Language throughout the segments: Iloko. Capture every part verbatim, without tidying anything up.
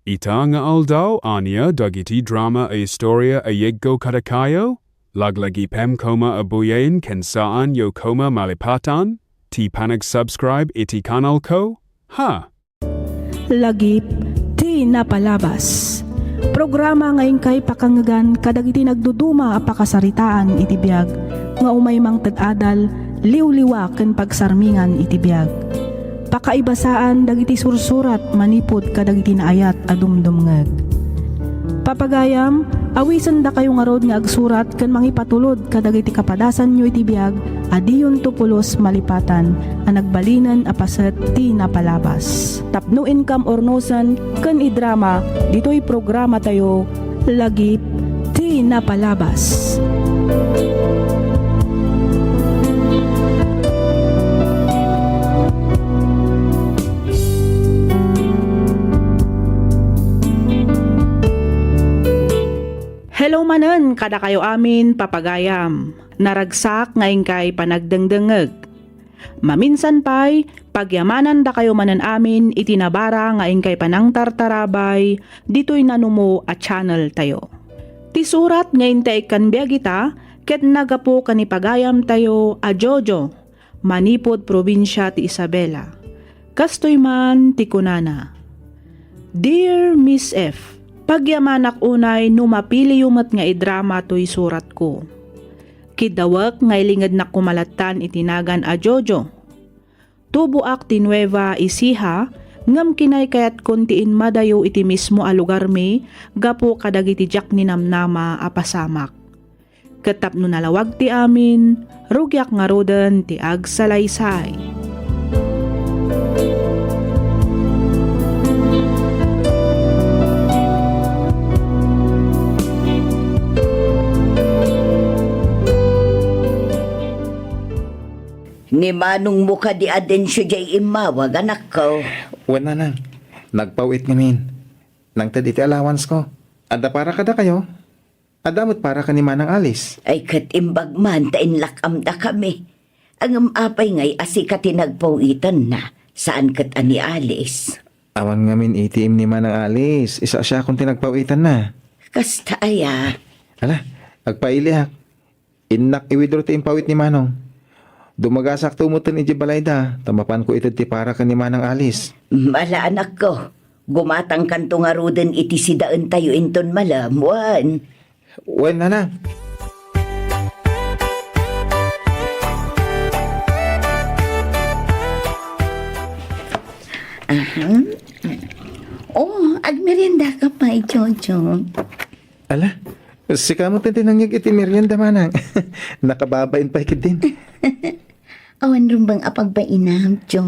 Ita nga aldaw, ania dagiti drama a istoria a yegko kadakayo? Laglagipem koma a buyaen ken saanyo koma malipatan ti panag-subscribe iti kanal ko? Ha! Lagip ti napalabas. Programa nga inkay pakangngegan kadagiti nagduduma a pakasaritaan iti biag nga umay mangted adal, liwliwa ken pagsarmingan iti biag. Pakaibasaan dagiti sursurat manipud kadagiti naayat a dumdumngeg. Papagayam, awisendakayo ngarud nga agsurat ken mangipatulod kadagiti kapadasanyo iti biag a diyonto pulos malipatan a nagbalinen a paset ti napalabas. Tapno inkam urnosen ken idrama ditoy programatayo, Lagip ti Napalabas. Hello manen kadakayo amin, papagayam. Naragsak nga inkay panagdengdengngeg. Maminsan pay, pagyamanandakayo manen amin iti nabara nga inkay panangtartarabay ditoy nanumo a channel tayo. Ti surat nga inta ikkan biag ita ket naggapu ken ni pagayam tayo a Jojo, manipud probinsia ti Isabela. Kastoy man ti kunana, "Dear Miss F, pagyamanak unay no mapiliyo met nga idrama toy suratko. Kiddawek nga ilingednak koma lattan iti nagan a Jojo. Tuboak ti Nueva Ecija, ngem kinaykayatkon ti immadayo iti mismo a lugarmi gapu kadagiti diak ninamnama a pasamak. Ket tapno nalawag ti amin, rugiak ngaruden ti agsalaysay." Ni manongmo kadi a Dencio diay immawag, anakko? Wen, nanang. Nagpaw-it ngamin. Nangted iti allowance ko. Adda para kadakayo? Adda met para ken ni Manang Alice? Ay, ket imbag man ta inlak-amdakami. Ngem apay ngay a sika ti nagpaw-itanna, saan ket a ni Alice? Awan ngamin A T M ni Manang Alice, isu a siakon ti nagpaw-itanna. Kasta aya? Ala, agpailiak. Innak i-withdraw ti impaw-it ni Manong. Dumagasakto metten idiay balayda, ta mapanko ited ti para ken ni Manang Alice. Ala, anakko, gumatangkanto ngaruden iti sidaentayo inton malem, wen? Wen, nanang. Aha. Oh, agmeriendaka pay, Jojo. Ala, sika met ti nangyeg iti merienda, manang. Nakababain pay ketdin. Awan rumbeng a pagbainam, Jo.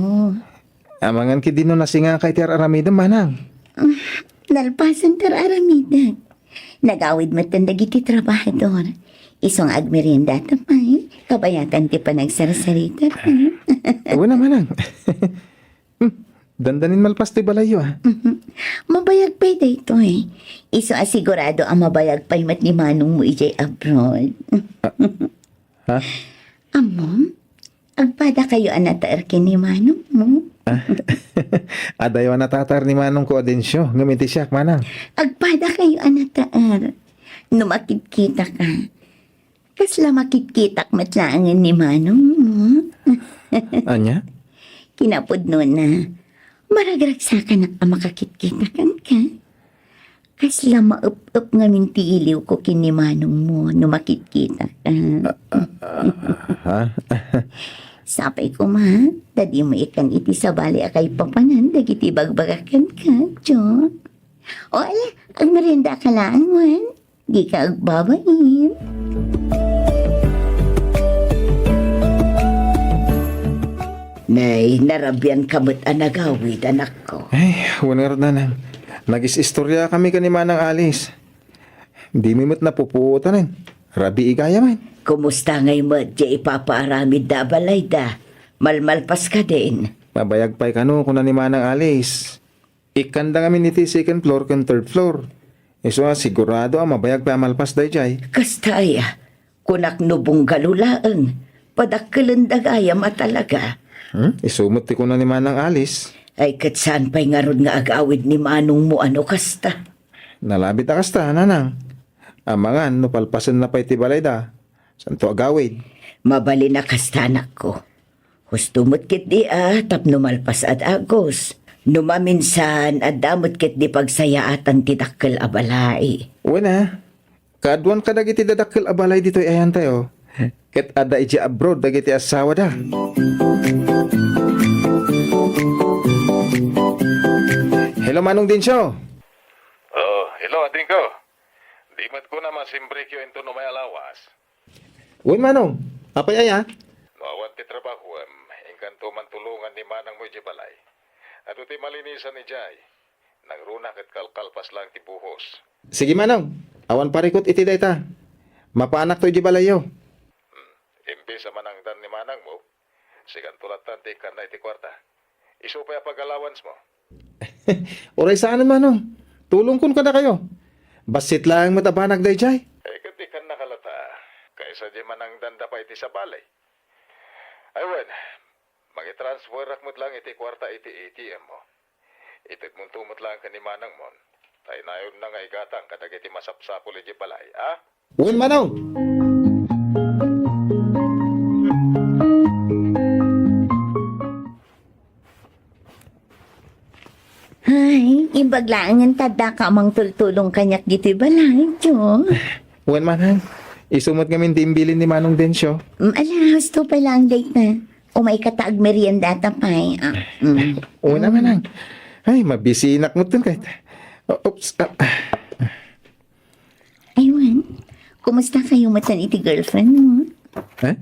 Amangan ketdin no nasingaka iti ar-aramidem, manang. Ah, nalpasen ti ar-aramidek. Nagawid metten dagiti trabahador. Isu nga agmeriendata pay, kabayatan ti panagsarsarita. Wen a, manang. Hmm, dandanin malpas ti balayyo, a. Mhm. Mabayag pay daytoy. Isu a sigurado a mabayag pay met ni manongmo idiay abroad. Ah, ha? Ammom, agpadakayo a nataer ken ni manongmo. Ah, adayo a natataer ni manongko a Dencio, ngem iti siak, manang. Agpadakayo a nataer. No makitkitaka, kasla makitkitak met laengen ni manongmo. Ania? Kinapudnona, maragragsakanak a makakitkita kenka. Kasla maep-ep ngamin ti iliwko ken ni manongmo no makitkitaka. Ah, ah, ah, ha? Sapay koma, ta dimo ikkan iti sabali a kaipapanan dagiti ibagbaga kenka, Jo. O, ala, agmeriendaka laeng, wen? Dika agbabain. Nay, narabianka met a nagawid, anakko. Ay, wen ngarud, nanang. Nagis-istoriakami ken ni Manang Alice. Dimi met napupuotanen. Rabii gayam. Kumusta ngay met diay ipapaaramidda a balayda? Malmalpas kadin? Mabayag pay kano, kuna ni Manang Alice. Ikkanda ngamin iti second floor ken third floor. Isu a sigurado a mabayag pay a malpas daydiay. Kasta aya? Kunak no bungalow laeng, padakkelenda gayam a talaga. Hmm? Isu met ti kuna ni Manang Alice. Ay, ket saan pay ngarud nga agawid ni manongmo a no kasta? Nalabit a kasta, nanang. Amangan no palpasenna pay ti balayda, santo agawid. Mabalin a kasta, anakko. Husto met ketdi a tapno malpas a dagus. No maminsan, adda met ketdi pagsayaatan ti dakkel a balay. Wen a, kaaduan kadagiti dadakkel a balay ditoy ayantayo. Ket adda idiay abroad dagiti asawada. Hello, Manong Dencio. Oh, hello, adingko. Di met kunam a simbrekyo inton umay a lawas. Wen, manong. Apay aya? No awan ti trabahoem, inkanto man tulongan ni manangmo idiay balay. Adu ti malinisan idiay. Nangruna ket kalkalpas laeng ti buhos. Sige, manong. Awan parikut iti dayta. Mapaanakto idiay balayyo. Hmm. Imbes a manangdan ni manangmo, sikanto lattan ti ikkanna iti kuarta. Isu pay a pag-allowance mo. Uray saan, manong. Tulongkon kadakayo. Bassit laeng met a banag daydiay. Eh, ket ikannaka latta. Kaysa di manangdanda pay iti sabali. Ay wen, mangitransferak met laeng iti kuarta iti A T M mo. Itedmonto met laeng ken ni manangmon. Taynayonna nga igatang kadagiti masapsapul idiay balay, a? Wen, manong. Ay, imbag laengen ta addaka a mangtultulong kaniak ditoy balay, Jo. Wen, manang. Isu met ngamin ti imbilin ni Manong Dencio. Mm, ala, husto pay laeng dayta. Umayka ta agmeriendata pay. Ah, mm. Wen a, manang. Ay, mabisinak metten kayta. Oops. Ah. Ay wen, kumusta kayo metten iti girlfriend mo? Eh?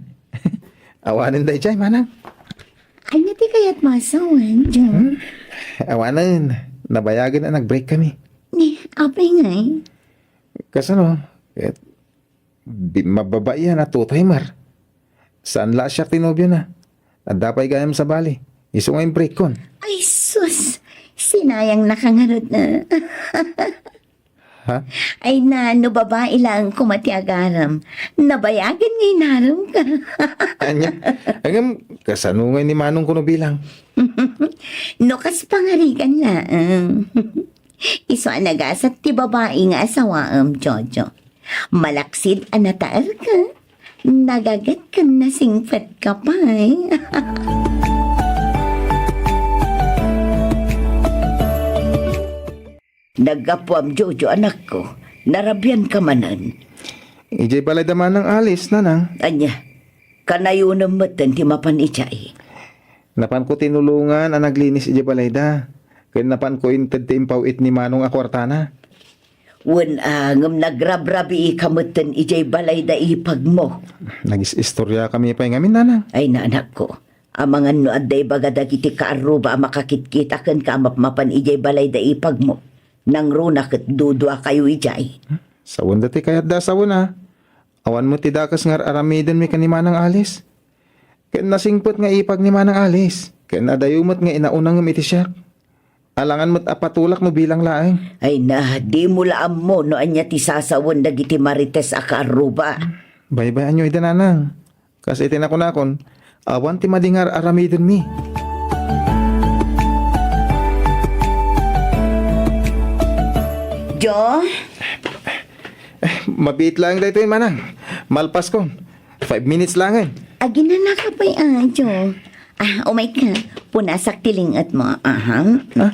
Awanen daydiay, manang. Ania ti kayat mo a sawen, Jo? Hmm? Awanen, nabayagen a nag-break kami. Ni, apay ngay? Kasano? Ket, bi-, mababaian a two-timer. Saan la a siak ti nobiona. Adda pay gayam sabali. Isu nga imbreakkon. Ay sus! Sinayang na ka ngarud na. Ha? Ay na, no babai laeng koma ti agaram. Nabayagen nga inarem ka. Ania? Ngem, kasano nga ni manong kuno bilang? No kas pangarigan laeng. Isu a nagasat ti babai nga asawaem, Jojo. Malaksid a nataerka, nagaget ken nasingpetka pay. Naggapuam, Jojo, anakko. Narabianka manen. Idiay balayda manang Alice, nanang. Ania, kanayonem metten ti mapan idiay? Napanko tinulongan a naglinis idiay balayda. Ken napanko inted ti impaw-it ni manong a kuartana. Wen a, ngem nagrabrabiika metten idiay balayda ipagmo. Nagis-istoriakami pay ngamin, nanang. Ay, anakko. Amangan no adda ibaga dagiti kaarruba a makakitkita kenka a mapmapan idiay balayda ipagmo. Nangruna ket duduakayo idiay. Sawenda ti kayatda a sawena. Awan met ti dakes nga ar-aramidenmi ken ni Manang Alice. Ken nasingpet nga ipag ni Manang Alice. Ken adayo met nga inauna ngem iti siak. Alangan met a patulak no bilang laeng. Ay na, dimo la ammo no ania ti sasawen dagiti marites a kaarruba. Baybay-anyo ida, nanang. Kas iti nakunakon, awan ti madi nga ar-aramidenmi. Jo? Eh, mabiit laeng daytoy, manang. Malpaskon. Five minutes laengen. Aginanaka pay, a, Jo. Ah, umayka. Punasak ti linget mo. Aha. Ah,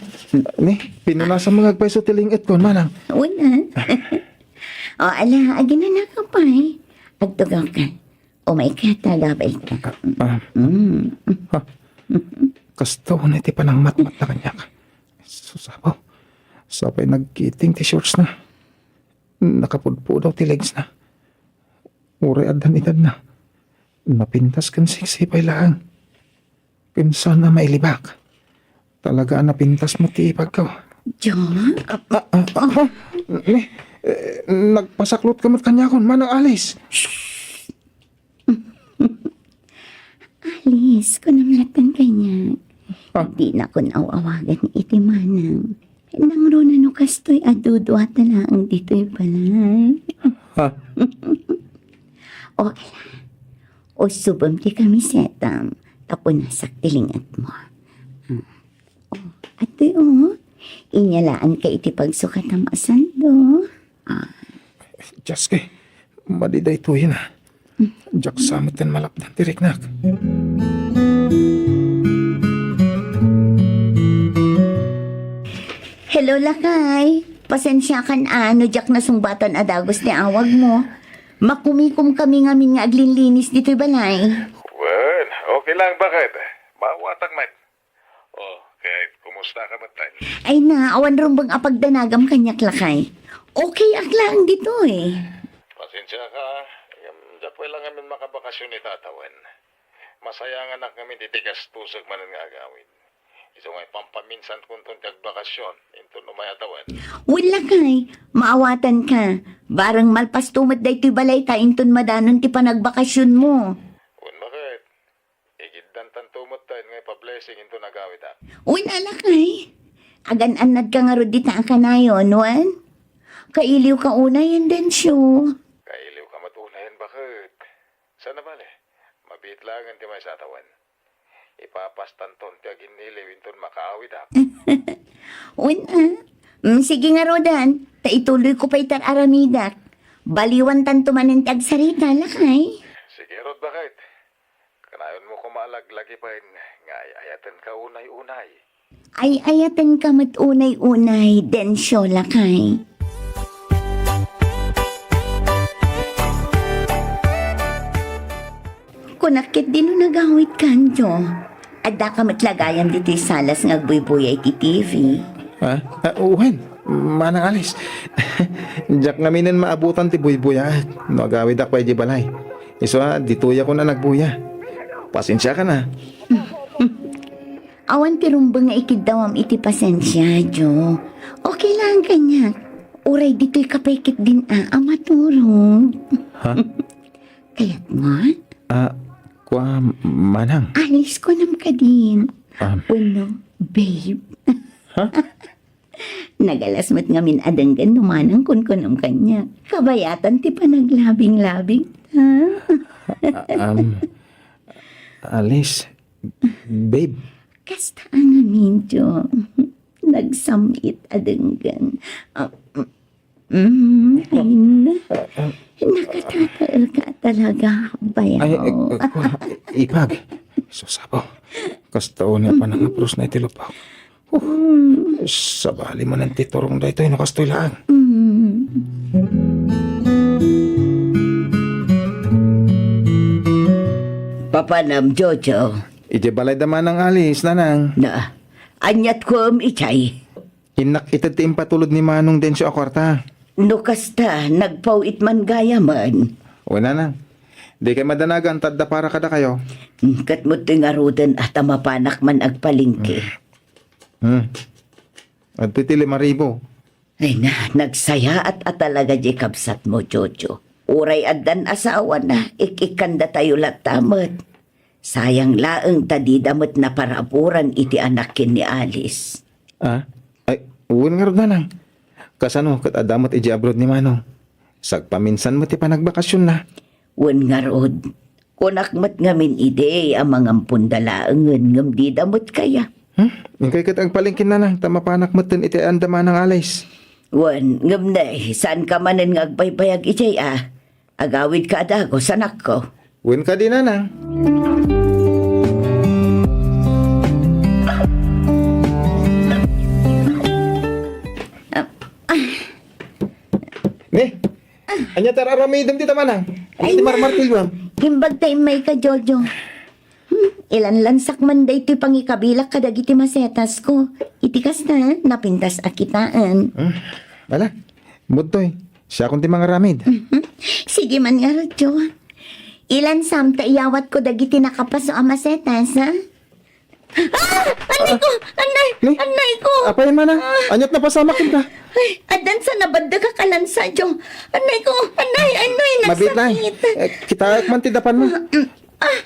ni, pinunasam nga agpayso ti linget ko, manang. Wala. O, ala, aginanaka pay. Agtugawka. Umayka ta agabelka. Ah. Mm. Ha? Kasto na iti panangmatmat na kaniak. Sus, Apo. Sapay nagkiting ti shorts na. Nakapudpudaw ti legs na. Uray addan edad na. Napintas ken sexy pay laeng. Ken saan a mailibak. Talaga a napintas met ti ipagko. John? Ah, ah, ah, ah. Ni, eh, nagpasaklot ka met kaniakon, Manang Alice. Alice, kunam latta kaniak. Ah. Dinakon aw-awagan iti manang. Nangruna no kastoy a duduata laeng ditoy balay. Ha? O, ala. Usubem ti kamisetam, ta punasak ti linget mo. Ah. O, Itoy, oh. Inyalaanka iti pagsukatam a sando. Ah. Diyos ko, madi daytoyen a. Diak sa met ti malapdan ti riknak. Hello, lakay. Pasensiakan a no diak nasungbatan a dagus ti awagmo. Makumikomkami ngamin nga aglinlinis ditoy balay. Wen, okay lang, baket? Maawatak met. Oh, ket kumusta ka met, Tay? Ay na, awan rumbeng a pagdanagam kaniak, lakay. Okay ak laeng ditoy. Pasensiaka, ngem diak pay la ngamin makabakasyon ita a tawen. Masayanganak ngamin iti gastosek manen nga agawid. Isu nga ipampaminsankonton ti agbakasyon inton umay a tawen. Wen, lakay, maawatanka. Bareng malpasto met daytoy balayta inton madanon ti panagbakasyonmo. Wen, baket? Igiddantanto met tayo nga ipa-blessing inton agawidak. Wen a, lakay. Agan-annadka ngarud dita a kanayon, wen? Kailiwka unayen, Dencio. Kailiwka met unayen, baket? Saan a bale, mabiit laengen ti maysa a tawen. Ipapastanton ti aginniliw inton makaawidak. Wen a. Mm, sige ngaruden, ta ituloyko pay ti ar-aramidak. Baliwantanto manen ti agsarita, lakay. Sige ngarud, baket. Kanayonmo koma a laglagipen nga ay-ayatenka unay-unay. Ay-ayatenka met unay-unay, Dencio, lakay. Kunak ketdi no nagawidkan, Jo. Addaka met la gayam ditoy salas nga agbuybuya iti T V. Ha? Ah, wen, Manang Alice. Diak ngaminen maabutan ti buybuyaak no agawidak pay idiay balay. Isu a, ditoyak a nagbuya. Pasensiakan a. Awan ti rumbeng nga ikiddawam iti pasensia, Jo. Okay lang kaniak. Uray ditoyka pay ketdin a, a maturog. Ha? Kayatmo? Ah, kua, manang. Alice, kunam kadin. Ah. Wenno, babe. Ha? Nagalas met ngamin a denggen no manang kunkunam kaniak. Kabayatan ti panaglabing-labing, ha? Ah, um, Alice, babe. Kasta a ngamin, Jo. Nagsam-it a denggen. Ah, mm, ay na. Nakatataerka talaga, bayaw. Ay, eh, eh, kua, ipag. Sus, Apo. Kasta unay a panangapros na iti lupok. Huh, sabali manen ti turong daytoy no kastoy laeng. Mm. Papanam, Jojo? Idiay balayda manang Alice, nanang. Na, aniat ko, um, idiay? Innak ited ti impatulod ni Manong Dencio a kuarta. No kasta, nagpaw-it man gayamen. O, nanang. Dikay madanagan, ta adda para kadakayo. Mm, ket met ti ngaruden a ta mapanak man agpalengke. Mm. Hmm. Adtoy ti lima ribu. Ay na, nagsayaat a talaga diay kabsatmo, Jojo. Uray addan asawana, ik-ikkandatayo latta met. Sayang laeng ta dida met naparaburan iti anak ken ni Alice. Ah? Ay, wen ngarud, nanang. Kasano ket adda met idiay abroad ni Manong? Sagpaminsan met ti panagbakasyonna. Wen ngarud. Kunak met ngamin idi a mangamponda laengen ngem dida met kaya. Hmm? Inkay ket agpalengken, nanang, ta mapanak metten iti ayanna manang Alice. Wen, ngem nay, saanka manen nga agbaybayag idiay a? Agawidka a dagus, anakko. Wen kadi, nanang. Ah, ah. Ni? Ania ti ar-aramidem dita, manang? Ay, ti marmartilyo. Imbag ta immayka, Jojo. Hmm, ilanlansak man daytoy pangikabilak kadagiti masetasko. Iti kasta, napintas a kitaen. Hmm, ala, budtoy. Siakon ti mangaramid. Mhm. Sige man ngarud, Jo. Ilansam ta iyawatko dagiti nakapaso a masetas, ha? Ah! Annay ko! Annay! Ni? Annay ko! Apay, manang? Ah! Aniat napasamak kenka? Ay, addan sa nabaddegak a lansa, Jo. Annay ko! Annay! Annay! Mabiit lang. Nagsakit. Eh, kitaek man ti dapanmo. Ah, mm. Ah!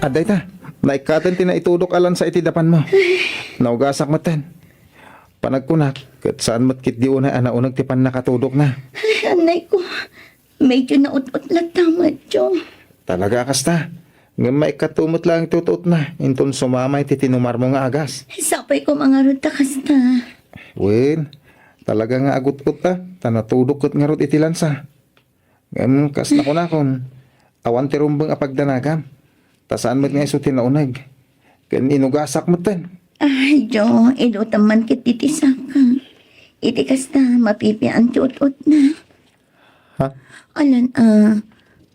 Adda ita. Naikkaten ti naitudok a lansa iti dapanmo. Naugasak metten. Panagkunak, ket saan met ketdi unay a nauneg ti pannakatudokna. Ay, annay ko. Medyo naut-ot latta met, Jo. Talaga a kasta. Ngem maikkato met laeng ti ut-utna, inton sumama iti tinumarmo nga agas. Sapay koma ngarud ta kasta. Wen, talaga nga agut-utta, ta natudok ket ngarud iti lansa. Ngem kas nakunakon, awan ti rumbeng a pagdanagam. Ta saan met nga isu ti nauneg. Ken inugasak metten. Ay, Jo, idutam man ket ti saka. Iti kasta, mapipian ti ut-utna. Ha? Alan, ah,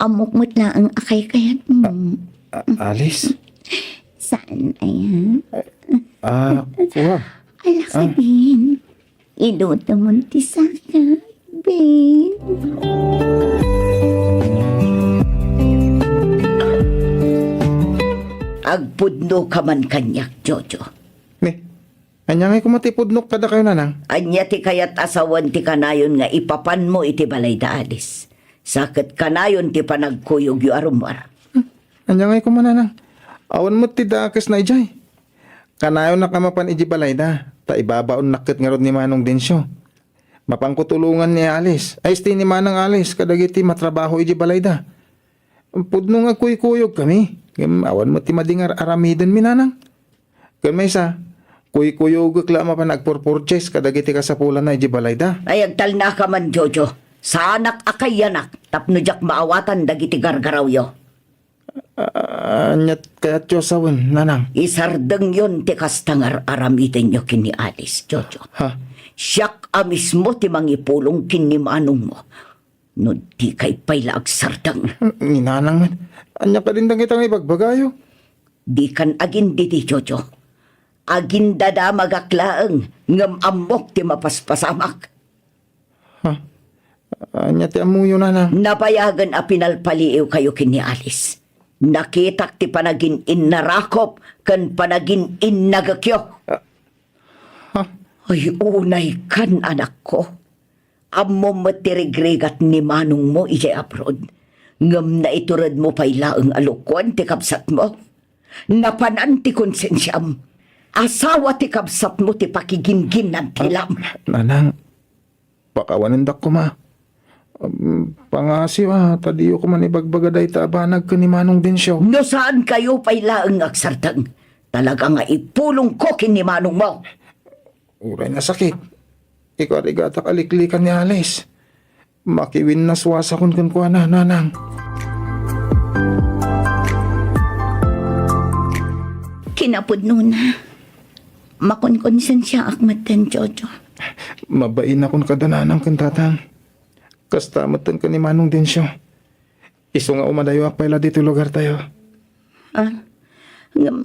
ammok met laeng a kaykayatmo. A-, Alice? Saan aya? Ah, kuwan. Ala, ah, kadin. Idutamon ti saka, Ben. Agpudno ka man kaniak, Jojo. Ni, ania ngay koma ti pudnok kadakayo, nanang? Ania ti kayat a sawen ti kanayon nga ipapanmo iti balay da Alice? Sa ket kanayon ti panagkuyogyo a rummuar. Ania ngay koma, nanang? Awan met ti dakesna idiay. Kanayon a mapan idiay balayda, ta ibabaonnak ket ngarud ni Manong Dencio. Mapanko tulongan ni Alice, ay, isti ni Manang Alice, kadagiti matrabaho idiay balayda. Pudno nga agkuykuyogkami, ngem awan met ti madi nga ar-aramidenmi, nanang. Ken maysa, kuykuyogek la a mapan agpurpurchase kadagiti kasapulanna idiay balayda. Ay, agtalnaka man, Jojo. Saanak a kayanak tapno diak maawatan dagiti gargarawyo. A-, ania ti kayatyo a sawen, nanang? Isardengyon ti kasta nga ar-aramidenyo ken ni Alice, Jojo. Ha? Siak a mismo ti mangipulong ken ni manongmo. No dikay pay la agsardeng. Ni nanang met. Ania kadin dagita nga ibagbagayo? Dikan agindidi, Jojo. Agindadamagak laeng, ngem ammok ti mapaspasamak. Ha? Ania ti ammoyo, nanang? Nabayagen a pinalpaliiwkayo ken ni Alice. Nakitak ti panagin-innarakop ken panagin-innagekyo. Ah. Ha? Ay, unaykan, anakko. Ammom met ti rigrigat ni manongmo idiay abroad. Ngem naituredmo pay laeng a lukoen ti kabsatmo. Napanan ti konsensiam. Asawa ti kabsatmo ti pakigingginantilam. Ah, nanang, pakawanendak koma. Um, pangngasiw a, ta diyo koma ibagbaga dayta a banag ken ni Manong Dencio. No saankayo pay laeng nga agsardeng, talaga nga ipulongko ken ni manongmo. Uray nasakit, ikarigatak a liklikan ni Alice. Makiwinnaswasakon kenkuana, nanang. Kinapudnona, makonkonsensiaak metten, Jojo. Mabainakon kada nanang ken tatang. Kasta metten ken ni Manong Dencio. Isu nga umadayoak pay la ditoy lugartayo. Ah, ngem,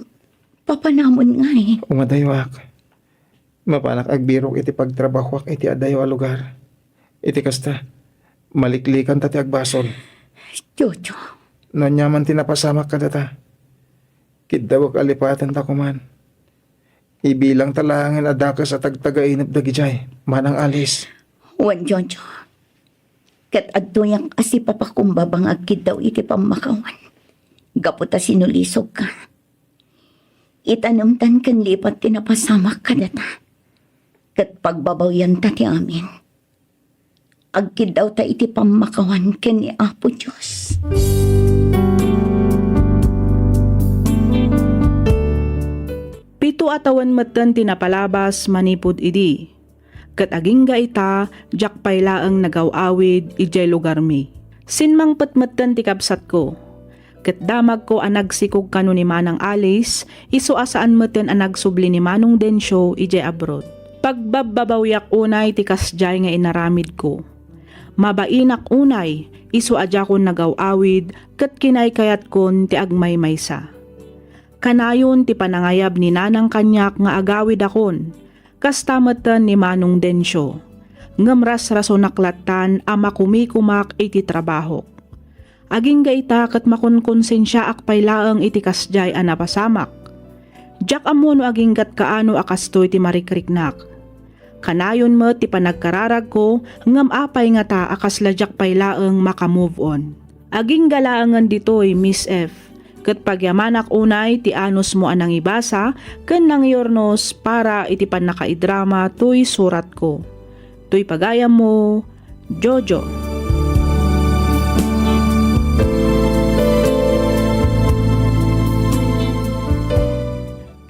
papanamon ngay? Umadayoak. Mapanak agbirok iti pagtrabahoak iti adayo a lugar. Iti kasta, maliklikanta ti agbasol. Jojo. No ania man ti napasamak kadata, kiddawek a lipatenta koman. Ibilangta laengen a dakes a tagtagainep dagidiay, Manang Alice. Wen, Jojo. Ket adtoyak a sipapakumbaba nga agkiddaw iti pammakawan. Gapu ta sinulisogka. Itanemtan ken lipat ti napasamak kadata. Ket pagbabawianta ti amin. Agkiddawta iti pammakawan ken ni Apo Dios. Pito a tawen metten ti napalabas manipud idi. Ket agingga ita, diak pay laeng nagaw-awid idiay lugarmi. Simmangpet metten ti kabsatko. Ket damagko a nagsikog kano ni Manang Alice, isu a saan metten a nagsubli ni Manong Dencio idiay abroad. Pagbabbabawiak unay ti kasdiay nga inaramidko. Mabainak unay, isu a diakon nagaw-awid ket kinaykayatkon ti agmaymaysa. Kanayon ti panangayab ni Nanang kaniak nga agawidakon, kasta metten ni Manong Dencio. Ngem rasrasonak lattan a makumikumak iti trabahok. Agingga ita ket makonkonsensiaak pay laeng iti kasdiay a napasamak. Diak ammo no aginggat kaano a kastoy ti marikriknak. Kanayon met ti panagkararagko, ngem apay ngata a kasla diak pay laeng maka-move on? Agingga laengen ditoy, Miss F. Ket pagyamanak unay ti anusmo a nangibasa ken nangyurnos para iti pannakaidrama toy suratko. Toy pagayammo, Jojo.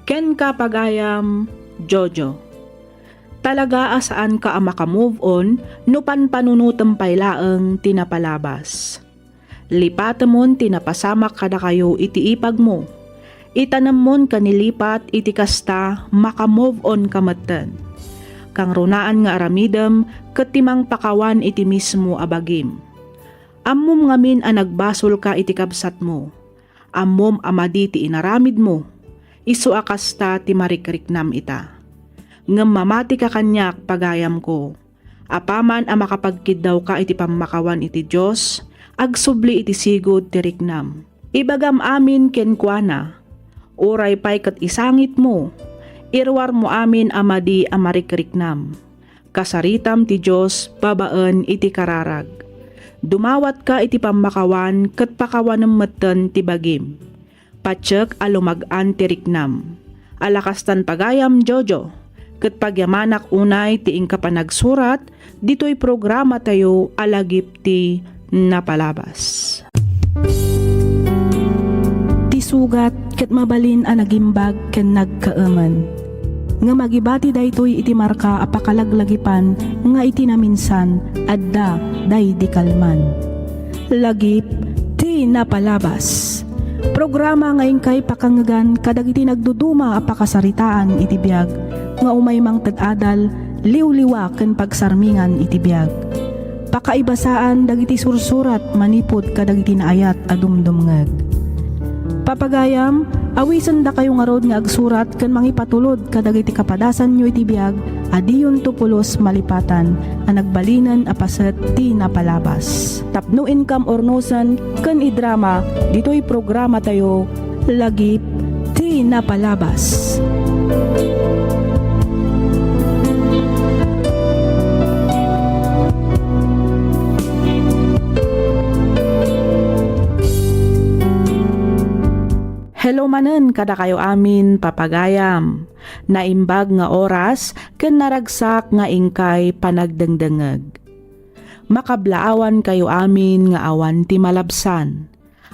Kenka, pagayam, Jojo. Talaga a saanka a maka-move on no panpanunotem pay laeng ti napalabas. Lipatemon ti napasamak kadakayo iti ipagmo. Itanemmon ken ilipat iti kasta, maka-move on ka metten. Kangrunaan nga aramidem ket ti mangpakawan iti mismo a bagim. Ammom ngamin a nagbasolka iti kabsatmo. Ammom a madi ti inaramidmo. Isu a kasta ti marikriknam ita. Ngem mamatika kaniak, pagayamko. Apaman a makapagkiddawka iti pammakawan iti Dios, agsubli iti sigud ti riknam. Ibagam amin kenkuana, uray pay ket isangitmo, iruarmo amin a madi a marikriknam. Kasaritam ti Dios babaen iti kararag. Dumawatka iti pammakawan ket pakawanem metten ti bagim. Patiek a lumag-an ti riknam. A lakastan pagayam, Jojo, ket pagyamanak unay ti inka panagsurat ditoy programatayo a Lagip ti Napalabas. Ti sugat ket mabalin a nagimbag ken nagkaemen. Ngem agibati daytoy iti marka a pakalaglagipan nga iti naminsan, adda daydi kalman. Lagip ti Napalabas. Programa nga inkay pakangngegan kadagiti nagduduma a pakasaritaan iti biag nga umay mangted adal, liwliwa ken pagsarmingan iti biag. Pakaibasaan dagiti sursurat manipud kadagiti naayat a dumdumngeg. Papagayam, awisendakayo ngarud nga agsurat ken mangipatulod kadagiti kapadasanyo iti biag a diyonto pulos malipatan a nagbalinen a paset ti napalabas. Tapno inkam urnosen ken idrama ditoy programatayo, Lagip ti Napalabas. Hello manen kadakayo amin, papagayam. Naimbag nga oras ken naragsak nga inkay panagdengdengngeg. Makablaawankayo amin nga awan ti malabsan.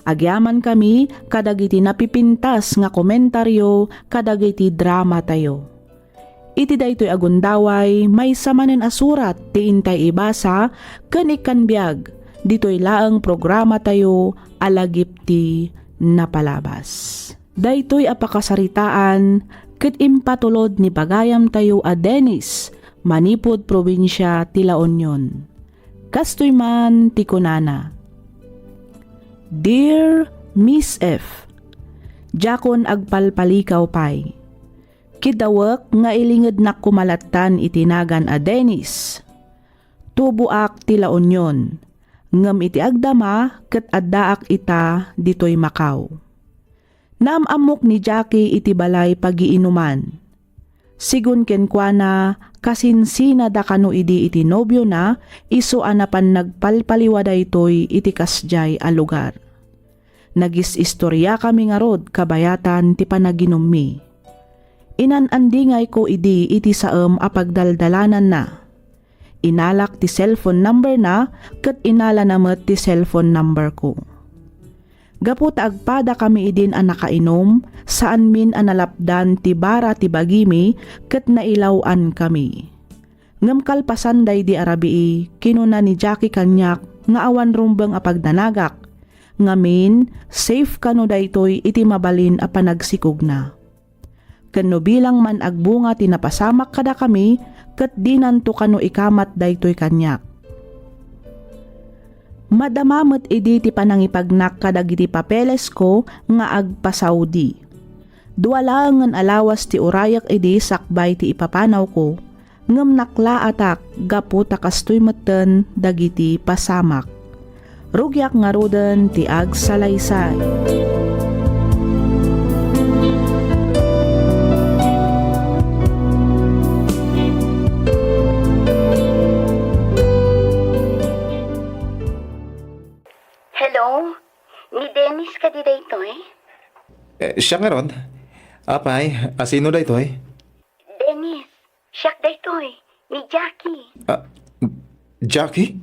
Agyamankami kadagiti napipintas nga komentario kadagiti dramatayo. Iti daytoy a gundaway, maysa manen a surat ti intay ibasa ken ikkan biag ditoy laeng programatayo a Lagip ti Napalabas. Daytoy a pakasaritaan ket impatulod ni pagayamtayo a Dennis manipud probinsia ti La Union. Kastoy man ti kunana, "Dear Miss F, diakon agpalpalikaw pay. Kiddawek nga ilingednak koma lattan iti nagan a Dennis. Tuboak ti La Union, ngem iti agdama ket addaak ita ditoy Macau. Naam-ammok ni Jackie iti balay pagiinuman. Sigun kenkuana, kasinsinada kano idi iti nobiona, isu a napan nagpalpaliwa daytoy iti kasdiay a lugar. Nagis-istoriakami ngarud kabayatan ti panaginummi. Inan-andingayko idi iti saem a pagdaldalananna. Inalak ti cellphone number na ket inalana met ti cellphone number ko. Gapu ta agpadakami idin a nakainum, saanmin a nalapdan ti bara ti bagimi ket nailaw-ankami. Ngem kalpasan daydi a rabii, kinuna ni Jackie kaniak nga awan rumbeng a pagdanagak, ngamin, safe kano daytoy iti mabalin a panagsikogna. Ken no bilang man agbunga ti napasamak kadakami, ket dinanto kano ikamat daytoy kaniak. Madama met idi ti panangipagnak kadagiti papelesko nga agpa-Saudi. Dua laengen a lawas ti urayek idi sakbay ti ipapanawko, ngem naklaatak gapu ta kastoy metten dagiti pasamak. Rugiak ngaruden ti agsalaysay. Hello? Ni Dennis kadi daytoy? Eh, siak ngarud. Apay, a sino daytoy? Dennis, siak daytoy, ni Jackie. Ah, Jackie?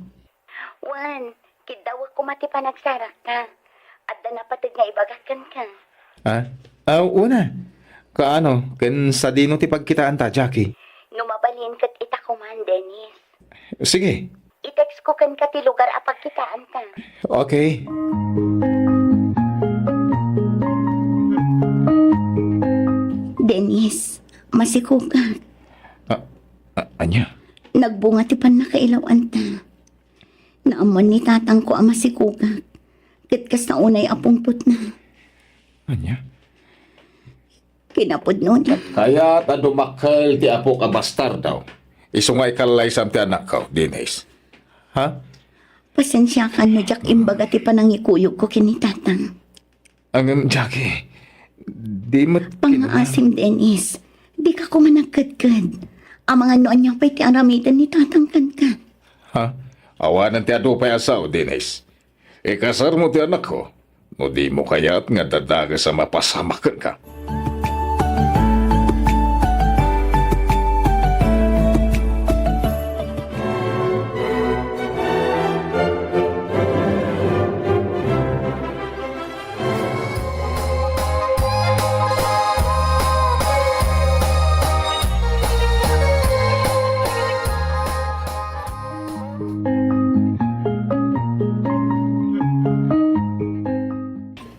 Wen, kiddawek koma ti panagsarakta. Adda napateg nga ibagak kenka. Ah? Ah, una. Kaano, ken sadino ti pagkitaanta, Jackie? No mabalin ket ita koman, Dennis. Sige. I-text ko kenka ti lugar a pagkitaanta. Okay. Dennis, masikogak. A-, a-, ania? Nagbunga ti pannakailawanta. Naammuan ni tatangko a masikogak. Ket kasta unay a pungpotna. Ania? Kinapudnona. Kayat a dumakkel ti apok a bastardo. Isu nga ikallaysam ti anakko, Dennis. Ha? Pasensiakan no diak imbaga ti panangikuyogko ken ni tatang. Ngem, Jackie, di met kinuna- Pangngaasim, Dennis. Dika koma nagkedked. Amangan no ania pay ti aramiden ni tatang kenka. Ha? Awanen ti adu pay a sao, Dennis. Ikasarmo ti anakko, no dimo kayat nga dadages a mapasamak kenka.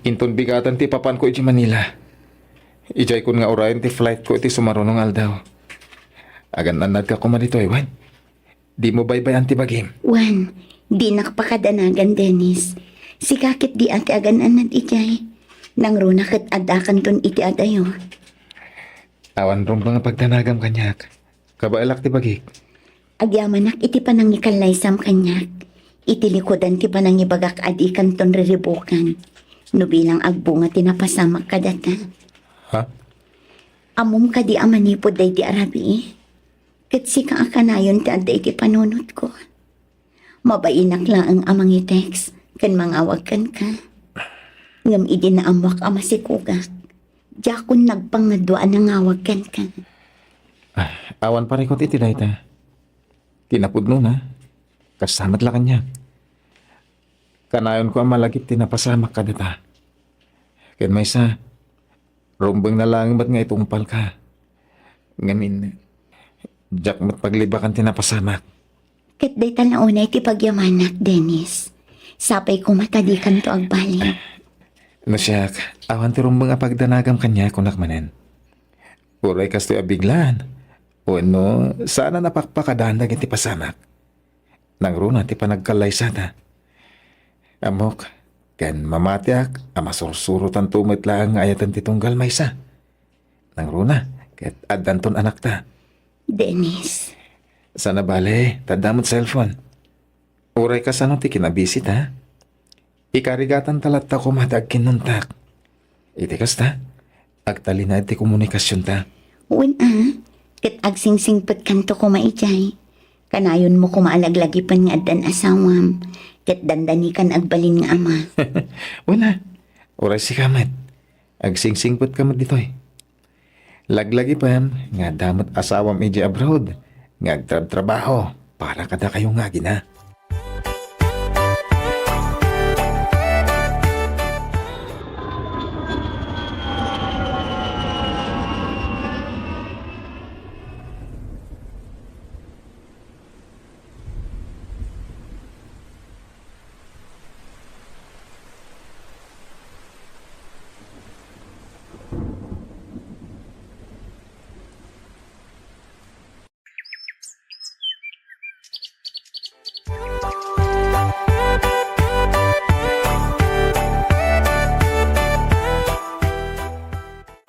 Inton bigaten ti ipapanko idiay Manila. Idiay kun nga urayen ti flightko iti sumaruno nga aldaw. Agan-annadka koma ditoy, wen? Dimo baybay-an ti bagim. Wen, dinak pakadanagan, Dennis. Sika ket dia ti agan-annad idiay. Nangruna ket addakanton iti adayo. Awan rumbeng a pagdanagam kaniak. Kabaelak ti bagik. Agyamanak iti panangikallaysam kaniak. Iti likudan ti panangibagak a dikanton riribukan. No bilang agbunga ti napasamak kadata. Ha? Ammom kadi a manipud daydi a rabii? Ket sika a kanayon ti adda iti panunotko. Mabainak laeng a mangi-text ken mangawag kenka. Ngem idi naammoak a masikogak, diakon nagpangngadua a nangawag kenka. Ah, awan parikut iti dayta. Kinapudnona, kasta met la kaniak. Kanayonko a malagip ti napasamak kadata. Ken maysa, rumbengna laeng met nga itungpalka. Ngamin, diak met paglibakan ti napasamak. Ket dayta la unay ti pagyamanak, Dennis. Sapay koma ta dikanto agbali. No siak, awan ti rumbeng a pagdanagam kaniak, kunak manen. Uray kastoy a biglaan. Wenno, saan a napakpakadaan dagiti pasamak. Nangruna ti panagkallaysata. Ammok, ken mamatiak a masursurotanto met laeng nga ayaten ti tunggal maysa. Nangruna, ket addanton anakta. Dennis. Saan a bale, ta adda met cellphone. Uray kasano ti kinabisita, ikarigatanta latta koma ti agkinnuntak. Iti kasta, agtalinaed ti komunikasionta. Wen a, ket agsingsingpetkanto koma idiay. Kanayonmo koma a laglagipen nga addan asawam, ket dandanikan agbalin nga ama. Wen a, uray sika met, agsingsingpetka met ditoy. Laglagipem nga adda met asawam idiay abroad nga agtrabtrabaho para kadakayo nga agina.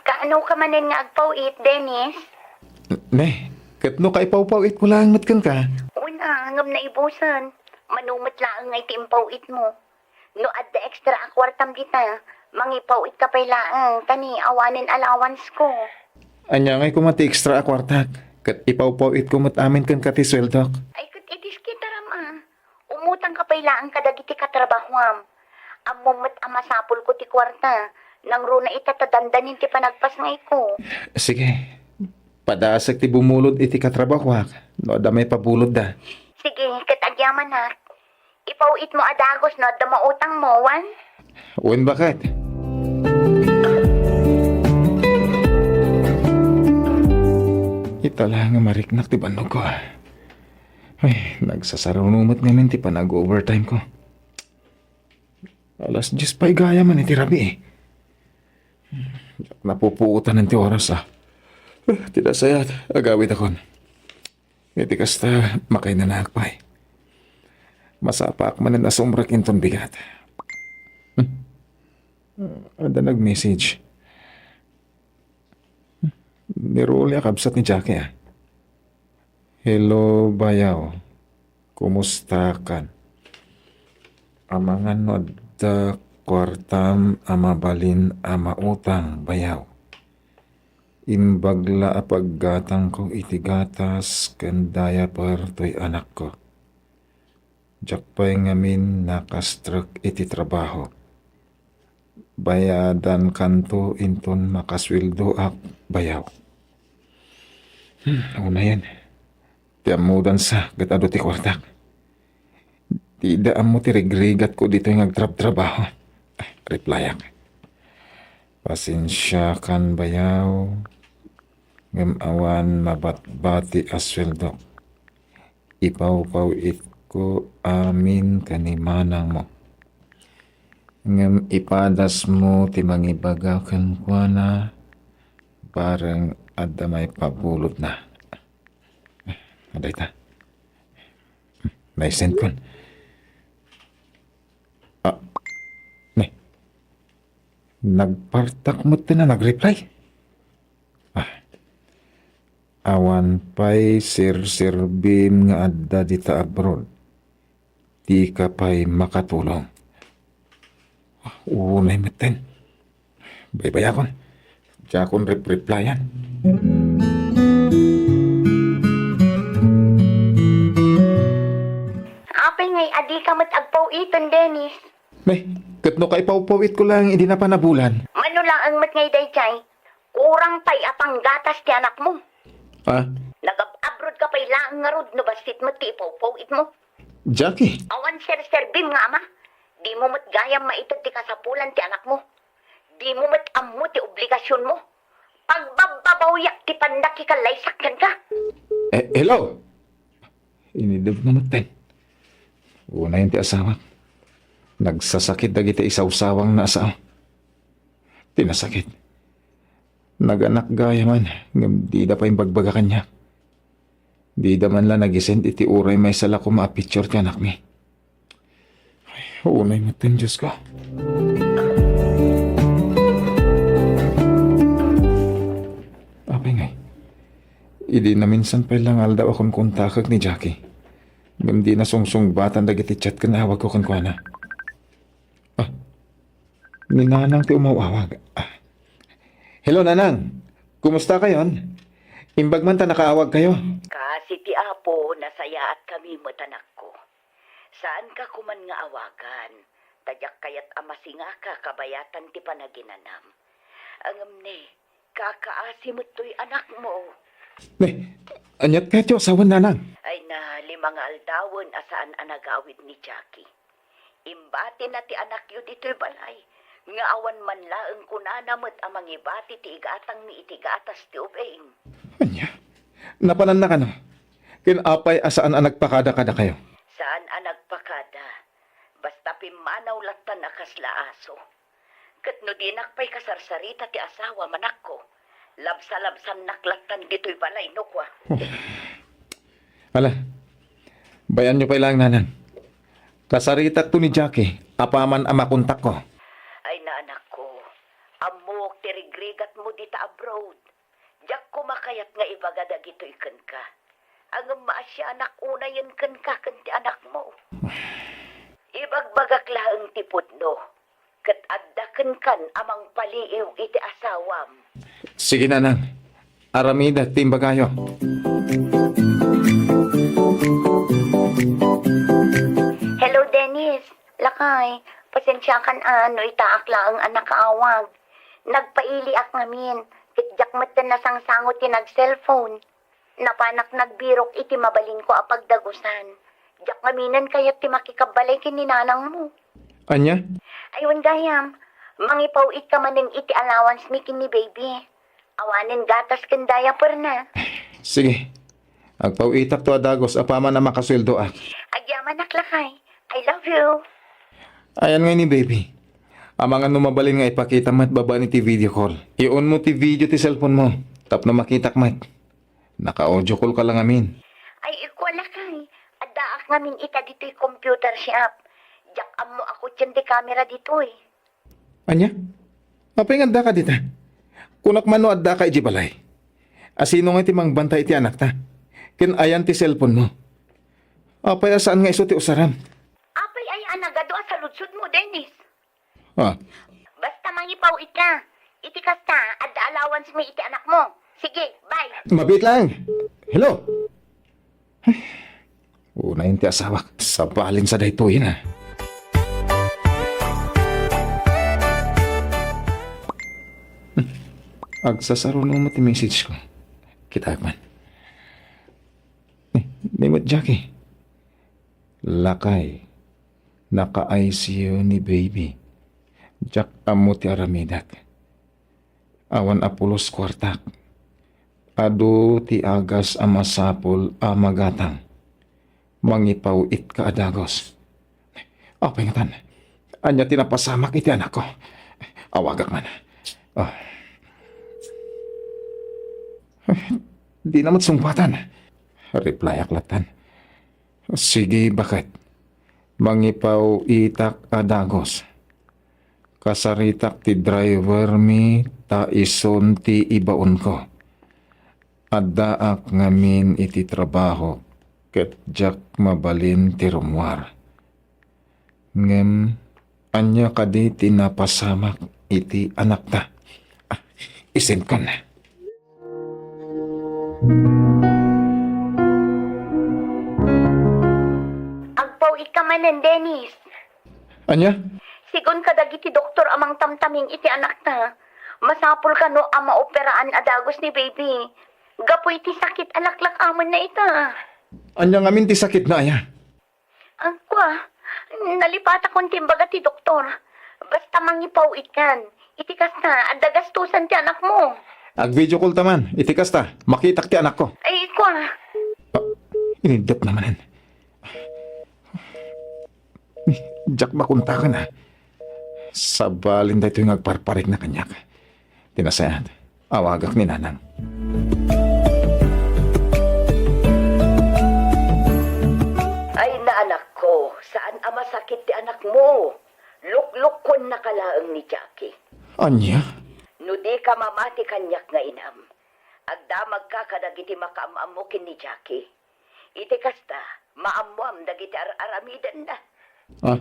Kaano ka manen nga agpaw-it, Dennis? Ne, ket no kaipawpaw-itko laeng met kenka. Wen a, ngem naibusen. Mano met laeng nga iti impaw-itmo. No adda extra a kuartam dita, mangipaw-itka pay laeng, ta ni awanen allowance ko. Ania ngay koma ti extra a kuartak, ket ipawpaw-itko met amin kenka ti sueldok. Ay, ket idiskitaram a. Umutangka pay laeng kadagiti katrabahoam. Ammom met a masapulko ti kuarta. Nangruna ita ta dandanin ti panagpasngayko. Sige. Padasek ti bumulod iti katrabahoak no adda maipabulodda. Sige, ket agyamanak. Ipaw-itmo a dagus no adda mautangmo, wen? Wen, baket. Ita la nga mariknak ti bannogko, ah. Ay, nagsasaruno met ngamin ti panag-overtime ko. Alas dies pay gayam iti rabii. Diak napupuotan ti oras, ah. Ah, ti nasayaat, agawidakon. Iti kasta, makainanaak pay. Masapaak manen a sumrek inton bigat. Hmm. Adda nag-message. Ni Rolly a kabsat ni Jackie, ah. "Hello, bayaw. Kumustakan? Amangan no adda kuartam a mabalin a mautang, bayaw. Imbag la a paggatangko iti gatas ken diaper toy anakko. Diak pay ngamin nakastrek iti trabaho. Bayadankanto inton makasueldoak, bayaw." Hmm, unayen. Ti ammodansa ket adu ti kuartak. Dida ammo ti rigrigatko ditoy nga agtrabtrabaho. Ah, replyak. Pasensiakan, bayaw, ngem awan mabatbati a sueldok. Ipawpaw-itko amin ken ni manangmo. Ngem ipadasmo ti mangibaga kenkuana, bareng adda maipabulodna. Adayta. Naisendkon. Ah, ne. Nagpartak metten a nagreply. Ah. Awan pay serserbim nga adda dita abroad. Dika pay makatulong. Unay metten. Baybayakon. Diakon repreplyan. Apay ngay a dika met agpaw-iten, Dennis? Nay, ket no kaipawpaw-itko laeng idi napan a bulan. Mano laeng met ngay daydiay? Kurang pay a panggatas ti anakmo. Ah? Nagab-abroad ka pay laeng ngarud no bassit met ti ipawpaw-itmo. Jackie? Awan serserbim nga ama. Dimo met gayam maited ti kasapulan ti anakmo. Dimo met ammo ti obligasionmo. Pagbabbabawiak ti pannakikallaysak kenka. Eh, hello? Inidebna metten. Unayen ti asawak. Nagsasakit dagiti isawsawangna a sao. Ti nasakit. Naganak gayamen, ngem dida pay imbagbaga kaniak. Dida man la nag-isend iti uray maysa la koma a picture ti anakmi. Ay, unay metten, Diosko. Apay ngay, idi naminsan pay la nga aldaw a kunkuntakek ni Jackie, ngem dina sungsungbatan dagiti chat ken awagko kenkuana. Ah, ni Nanang ti umaw-awag. Ah. Hello, Nanang. Kumusta kayon? Imbag man ta nakaawag kayo. Kasi ti Apo, nasayaatkami met, anakko. Saanka koman nga awagan, ta diak kayat a masingaka kabayatan ti panaginanam. Ngem ne, kakaasi met toy anakmo. Ne, aniat kayat ti asawan, Nanang? Ay na, lima nga aldawen a saan a nagawid ni Jackie. Imbatina ti anakyo ditoy balay, nga awan man laeng kunana met a mangibati ti igatangmi iti gatas ti ubing. Ania? Napananna kano? Ken apay a saan a nagpakada kadakayo? Saan a nagpakada. Basta pimmanaw lattan a kasla aso. Ket no dinak pay kasarsarita ti asawam, anakko, labsalabsannak lattan ditoy balay no kua. Ala, bay-anyo pay laeng, Nanang. Kasaritakto ni Jackie apaman a makontakko. Ay na, anakko, ammok ti rigrigatmo dita abroad. Diak koma kayat nga ibaga dagitoy kenka. Ngem maasianak unayen kenka ken ti anakmo. Ibagbagak laeng ti pudno, ket adda kenkan a mangpaliiw iti asawam. Sige, Nanang. Aramidak ti imbagayo. Hello, Dennis. Lakay, pasensiakan a no itaak laeng a nakaawag. Nagpailiak ngamin, ket diak metten nasangsango ti nag-cellphone. Napanak nagbirok iti mabalinko a pagdagusan. Diak ngaminen kayat ti makikabbalay ken ni nanangmo. Ania? Ay, wen gayam, mangipaw-itka manen iti allowance mi ken ni baby. Awanen gatas ken diaper na. Sige. Agpaw-itakto a dagus apaman a makasueldoak. Agyamanak, lakay. I love you. Ayan ngay ni baby. Amangan no mabalin nga ipakita met babaen iti video call. Iunmo ti video ti cellphone mo tapno makitak met. Naka-audio call ka lang amin. Ay, ikwa, lakay. Addaak ngamin ita ditoy computer shop. Diak ammo a kutien ti camera ditoy. Ania? Apay nga addaka dita? Kunak man no addaka idiay balay. A sino nga ti mangbantay iti anakta? Ken ayan ti cellphone mo? Apay a saan nga isu ti usaram? Apay aya a nagadu a saludsodmo, Dennis? Ah. Basta mangipaw-it ka. Iti kasta, adda allowance mi iti anakmo. Sige, bye. Mabiit lang. Hello. Ay, unayen ti asawak. Sabalin sa daytoyen, ah. Agsasaruno met ti message ko. Kitaek man. Eh, ni met Jackie. Lakay. Naka-I C U ni baby. Diak ammo ti aramidek. Awan a pulos kuartak. Adu ti agas a masapul a magatang. Mangipaw-itka a dagus. Apay ngatan? Ania ti napasamak iti anakko? Awagak man. Ah. Dina met sungpatan. Replyak lattan. Sige, baket. Mangipaw-itak a dagus. Kasaritak ti driver mi ta isun ti ibaonko. Addaak ngamin iti trabaho ket diak mabalin ti rummuar. Ngem ania kadi ti napasamak iti anakta? Ah, isendkon. Agpaw-itka manen, Dennis. Ania? Sigun kadagiti doktor a mangtamtaming iti anakta, masapul kano a maoperaan a dagus ni baby. Gapu iti sakit a laklak-amanna ita. Ania ngamin ti sakitna aya? Agkua, nalipatakon ti imbaga ti doktor. Basta mangipaw-itkan. Iti kasta, adda gastusan ti anakmo. Ag-video call ta man. Iti kasta, makitak ti anakko. Ay, kua. Ah, inindep na manen. Diak makontakan, ah. Sabalin daytoy nga agparparikna kaniak. Ti nasayaat, awagak ni Nanang. Ay, naanakko, saan a masakit ti anakmo. Luklukkuennaka laeng ni Jackie. Ania? No dika mamati kaniak nga inam, agdamagka kadagiti makaam-ammo ken ni Jackie. Iti kasta, maammoam dagiti ar-aramidenna. Ah?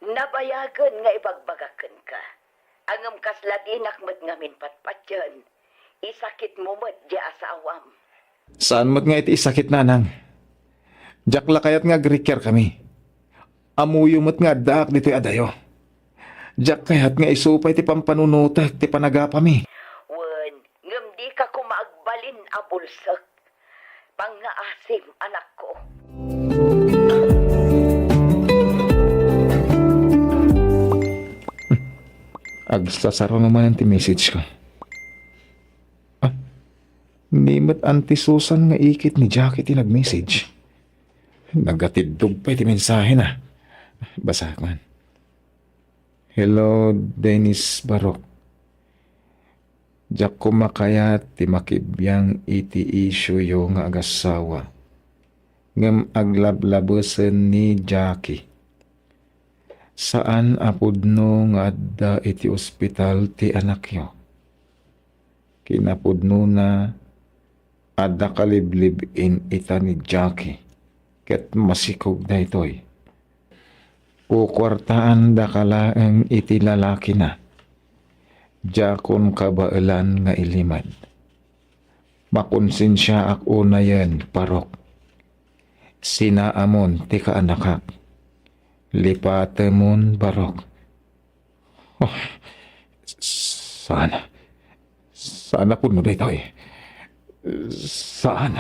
Nabayagen nga ibagbagak kenka. Ngem kasla dinak met ngamin patpatien, isakitmo met di asawam. Saan met nga iti isakit, Nanang? Diak la kayat nga agrikiar kami. Ammoyo met nga addaak ditoy adayo. Diak kayat nga isu pay ti pampanunotek ti panagapami. Wen, ngem dika koma agbalin a bulsek. Pangngaasim, anakko. Agsasaruno manen ti message ko. Ah, ni met Auntie Susan nga ikit ni Jackie ti nag-message. Nagatiddog pay ti mensahena. Basaek man. Hello, Dennis Barok. Diak koma kayat ti makibiang iti issue-yo nga agassawa. Ngem aglablabesen ni Jackie. Saan a pudno nga adda iti ospital ti anakyo. Kinapudnona, adda kaliblib-in ita ni Jackie, ket masikog daytoy. Kukuartaandaka laeng iti lalakina. Diakon kabaelan nga ilimed. Makonsensiaak unayen, Barok. Sinaamon ti kaanakak. Lipatemon, Barok. Oh, saan? Saan a pudno daytoy? Saan?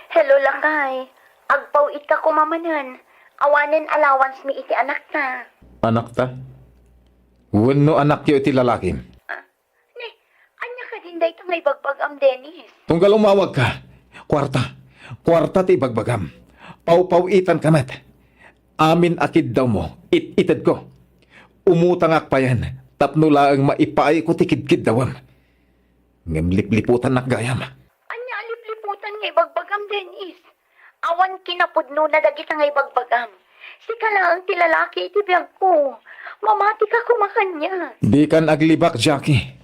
Hello, lakay. Agpaw-itka koma manen. Awanen allowance mi iti anakta. Anakta? Wenno anakyo iti lalakim? Ah, ni, Ibagbagam, Dennis. Tunggal umawagka, kuarta. Kuarta ti ibagbagam. Pawpaw-itanka met. Amin a kiddawmo, it-itedko. Umutangak payen tapno laeng maipaayko ti kidkiddawem. Ngem lipliputannak gayam. Ania a lipliputan nga ibagbagam, Dennis? Awan kinapudnona dagita nga ibagbagam. Sika laeng ti lalaki iti biagko. Mamatika koma kaniak. Dikan aglibak, Jackie.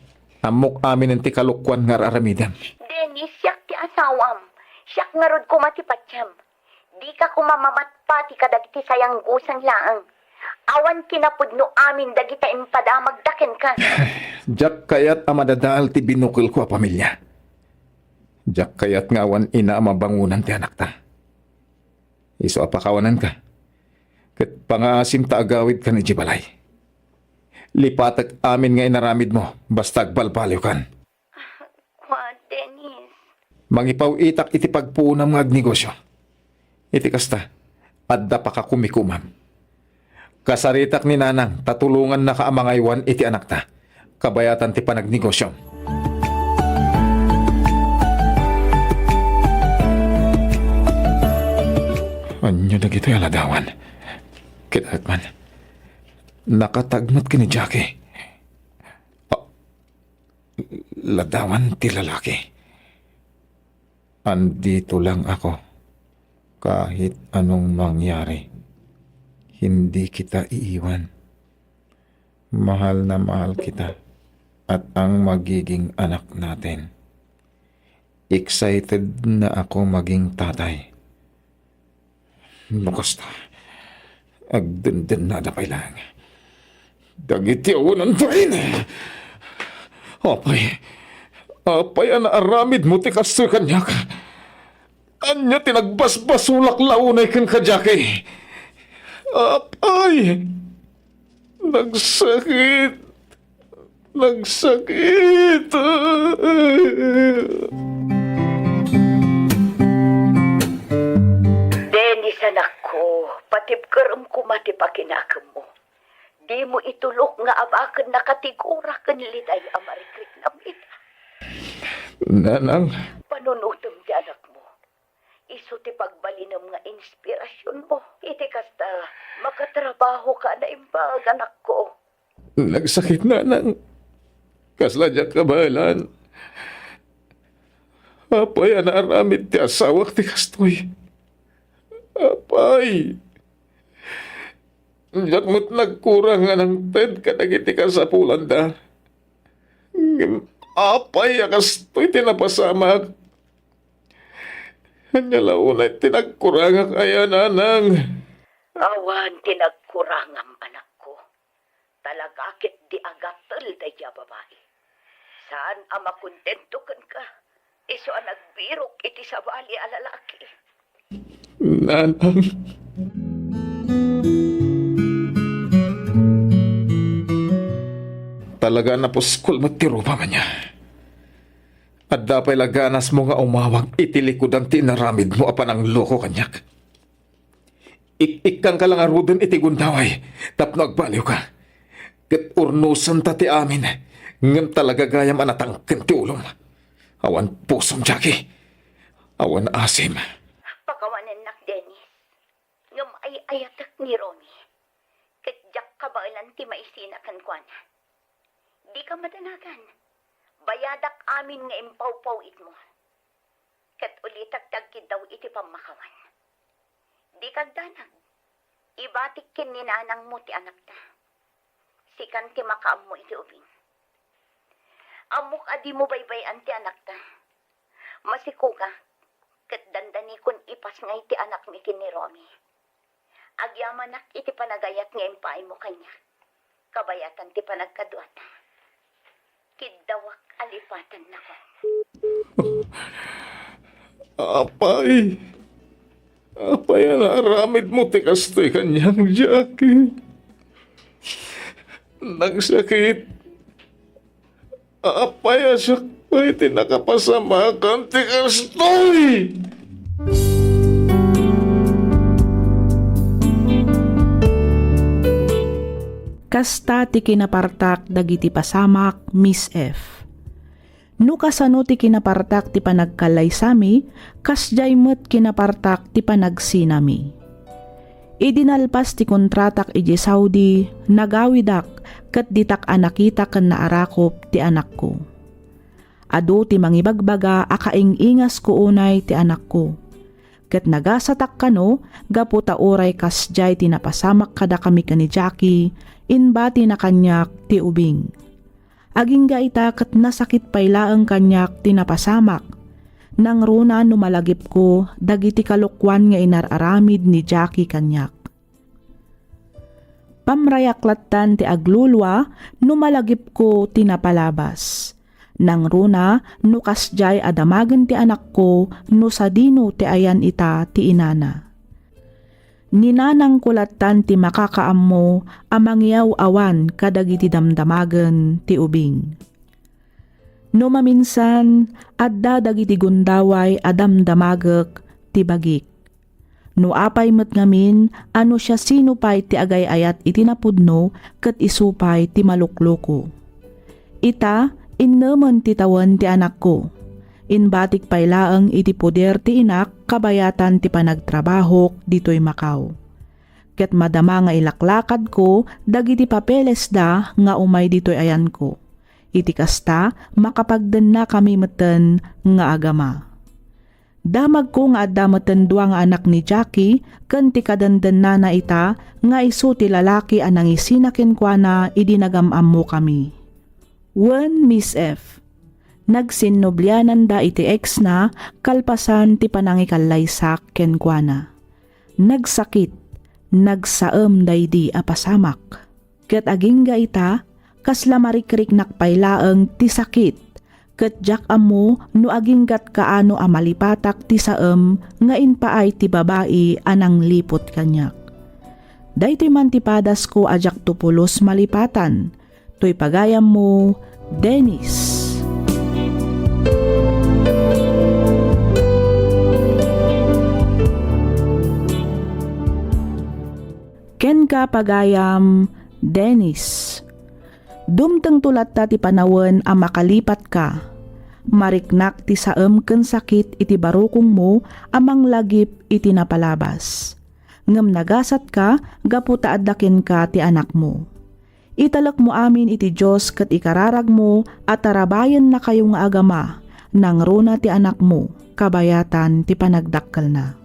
Ammok aminen ti kalokuan nga ar-aramidem. Dennis, siak ti asawam. Siak ngarud koma ti patiem. Dika koma mamatpati kadagiti sayanggosan laeng. Awan kinapudno amin dagita impadamagda kenka. Diak kayat a madadael ti binukelko a pamilia. Diak kayat nga awan ina a mabangonan ti anakta. Isu a pakawanenka, ket pangaasim ta agawidkan idiay balay. Lipatek amin nga inaramidmo, basta agbalbaliwkan. Kua, Dennis. Mangipaw-itak iti pagpuonam nga agnegosio. Iti kasta, adda pakakumikomam. Kasaritak ni Nanang ta tulongannaka a mangaywan iti anakta, kabayatan ti panagnegosion. Ania dagitoy a ladawan? Kitaek man, nakatagmet ken ni Jackie. Ah, ladawan ti lalaki. Andito lang ako. Kahit anong mangyari, hindi kita iiwan. Mahal na mahal kita at ang magiging anak natin. Excited na ako maging tatay. No kasta, agdendennada pay laeng dagiti awanan taen. Apay, apay a naaramidmo ti kastoy kaniak? Ania ti nagbasbasolak la unay kenka, Jackie? Apay, nagsakit. Nagsakit. Dennis, anakko, patibkerem koma ti pakinakemmo. Dimo itulok nga abaken nakatigura ken liday a marikriknam ita. Nanang. Panunotem ti anakmo. Isu ti pagbalinem nga inspirasionmo. Iti kasta, makatrabahoka a naimbag, anakko. Nagsakit, Nanang. Kasla diak kabaelan. Apay a naaramid ti asawak ti kastoy? Apay. Diak met nagkurang nga nangted kadagiti kasapulanda. Ngem apay a kastoy ti napasamak? Ania la unay ti nagkurangak aya, Nanang? Awan ti nagkurangam, anakko. Talaga ketdi a gatel daydiay a babai. Saan a makontento kenka, isu a nagbirok iti sabali a lalaki. Nanang. Talaga a napuskol met ti rupam ania. Adda pay la ganasmo nga umawag iti likudan ti inaramidmo a panangloko kaniak. Ik-ikkangka la ngaruden iti gundaway tapno agbaliwka. Ket urnosenta ti amin, ngem talaga gayam a natangken ti ulom. Awan pusom, Jackie. Awan asim. Pakawanennak, Dennis. Ngem ay-ayatek ni Romy. Ket diak kabaelan ti maisina kenkuana. Dika madanagan. Bayadak amin nga impawpaw-itmo. Ket ulitek ti agkiddaw iti pammakawan. Dika agdanag. Ibatik ken ni nanangmo ti anakta. Sikan ti makaammo iti ubing. Ammok a dimo baybay-an ti anakta. Masikogak, ket dandanikon ipasngay ti anakmi ken ni Romy. Agyamanak iti panagayat nga impaaymo kaniak, kabayatan ti panagkaduata. Kiddawak a lipatennakon. Apay, apay a naaramidmo ti kastoy kaniak, Jackie? Nagsakit. Apay a siak pay ti nakapasamakan ti kastoy? Kasta ti kinapartak dagiti pasamak, Miss F. No kasano ti kinapartak ti panagkallaysami, kasdiay met kinapartak ti panagsinami. Idi nalpas ti kontratak idiay Saudi, nagawidak ket ditak a nakita ken naarakop ti anakko. Adu ti mangibagbaga a kaing-ingasko unay ti anakko. Ket nagasatak kano gapu ta uray kasdiay ti napasamak kadakami ken ni Jackie, imbatina kaniak ti ubing. Agingga ita ket nasakit pay laeng kaniak ti napasamak. Nangruna no malagipko dagiti kalokuan nga inar-aramid ni Jackie kaniak. Pamrayak lattan ti aglulua no malagipko ti napalabas. Nangruna no kasdiay a damagen ti anakko no sadino ti ayan ita ti inana. Ninanangko lattan ti makakaammo a mangiyaw-awan kadagiti damdamagen ti ubing. No maminsan, adda dagiti gundaway a damdamagek ti bagik. No apay met ngamin a no siasino pay ti agay-ayat iti napudno ket isu pay ti malukloko. Ita, innemen ti tawen ti anakko. Imbatik pay laeng iti poder ti inak kabayatan ti panagtrabahok ditoy Macau. Ket madama nga ilaklakadko dagiti papelesda nga umay ditoy ayanko. Iti kasta, makapagdennakami metten nga agama. Damagko nga adda metten dua nga anak ni Jackie ken ti kadendennana ita nga isu ti lalaki a nangisina kenkuana idi nagam-ammokami. Wen Miss F. Nagsinnubliananda iti ex-na kalpasan ti panangikallaysakon kenkuana. Nagsakit, nagsaem daydi a pasamak. Ket agingga ita, kasla marikriknak pay laeng ti sakit, ket diak ammo no aginggat kaano a malipatak ti saem nga impaay ti babai a nangliput kaniak. Daytoy man ti padasko a diakto pulos malipatan, toy pagayammo, Dennis. Kenka, pagayam, Dennis. Dumtengto latta ti panawen a makalipatka. Mariknak ti saem ken sakit iti barukongmo a manglagip iti napalabas. Ngem nagasatka gapu ta adda kenka ti anakmo. Italekmo amin iti Dios ket ikararagmo a tarabaiennakayo nga agama, nangruna ti anakmo, kabayatan ti panagdakkelna.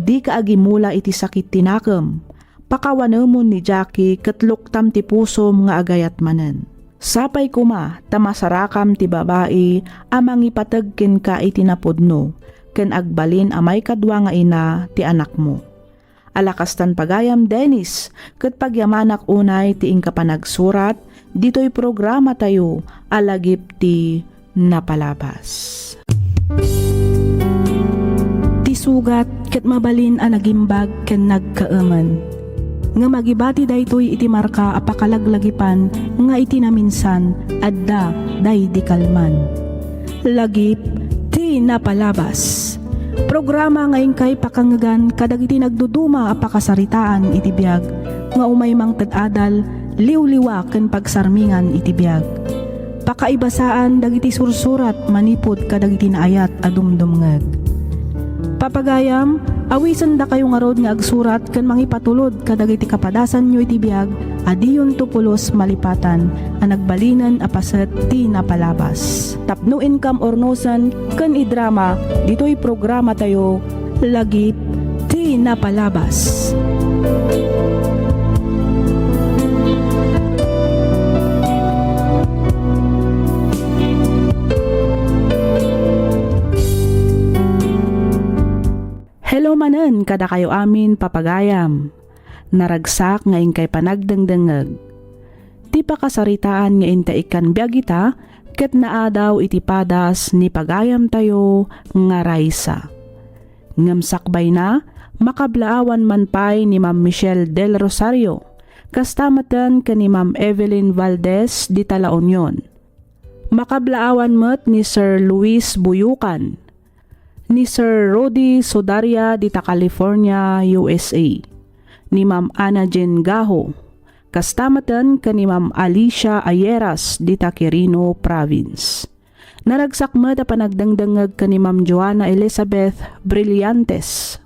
Dika agimula iti sakit ti nakem. Pakawanemon ni Jackie ket luktam ti pusom nga agayat manen. Sapay koma ta masarakam ti babai a mangipateg kenka iti napudno ken agbalin a maikadua nga ina ti anakmo. Ala kastan pagayam, Dennis, ket pagyamanak unay ti inka panagsurat ditoy programatayo a Lagip ti Napalabas. Ti sugat ket mabalin a nagimbag ken nagkaemen. Ngem agibati daytoy iti marka a pakalaglagipan nga iti naminsan adda daydi kalman. Lagip ti Napalabas. Programa nga inkay pakangngegan kadagiti nagduduma a pakasaritaan iti biag nga umay mangted adal, liwliwa ken pagsarmingan iti biag. Pakaibasaan dagiti sursurat manipud kadagiti naayat a dumdumngeg. Papagayam, awisendakayo ngarud nga agsurat ken mangipatulod kadagiti kapadasanyo iti biag a diyonto pulos malipatan a nagbalinen a paset ti napalabas. Tapno inkam urnosen ken idrama ditoy programatayo, Lagip ti Napalabas. Hello manen kadakayo amin, papagayam. Naragsak nga inkay panagdengdengngeg. Ti pakasaritaan nga inta ikkan biag ita ket naadaw iti padas ni pagayamtayo nga Raisa. Ngem sakbayna, makablaawan man pay ni Ma'am Michelle Del Rosario, kasta metten ken ni Ma'am Evelyn Valdez dita La Union. Makablaawan met ni Sir Luis Buyucan, ni Sir Rudy Sudaria dita California, U S A, ni Ma'am Ana Jane Gaho, kasta metten ken ni Ma'am Alicia Ayeras dita Quirino Province. Naragsak met a panagdengdengngeg ken ni Ma'am Joanna Elizabeth Brillantes.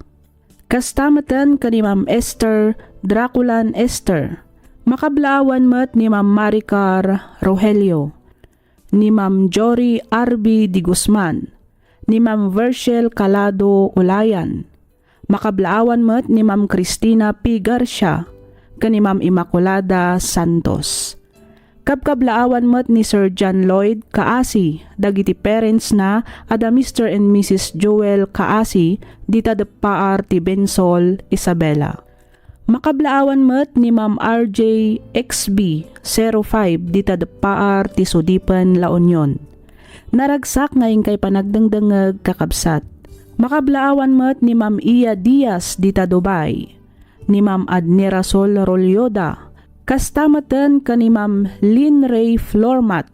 Kasta metten ken ni Ma'am Esther Draculan Esther. Makablaawan met ni Ma'am Maricar Rogelio, ni Ma'am Jory Arby de Guzman, ni Ma'am Virgil Calado Ulayan. Makablaawan met ni Ma'am Cristina P. Garcia ken ni Ma'am Immaculada Santos. Kabkablaawan met ni Sir John Lloyd Kaasi dagiti parents na a da Mister and Missus Joel Kaasi dita deppaar ti Bensol, Isabela. Makablaawan met ni Ma'am R J X B zero five dita deppaar ti Sudipen, La Union. Naragsak nga inkay panagdengdengngeg, kakabsat. Makablaawan met ni Ma'am Iya Diaz dita Dubai, ni Ma'am Adnirasol Rolyoda, kasta metten ken ni Ma'am Lynn Ray Flormat.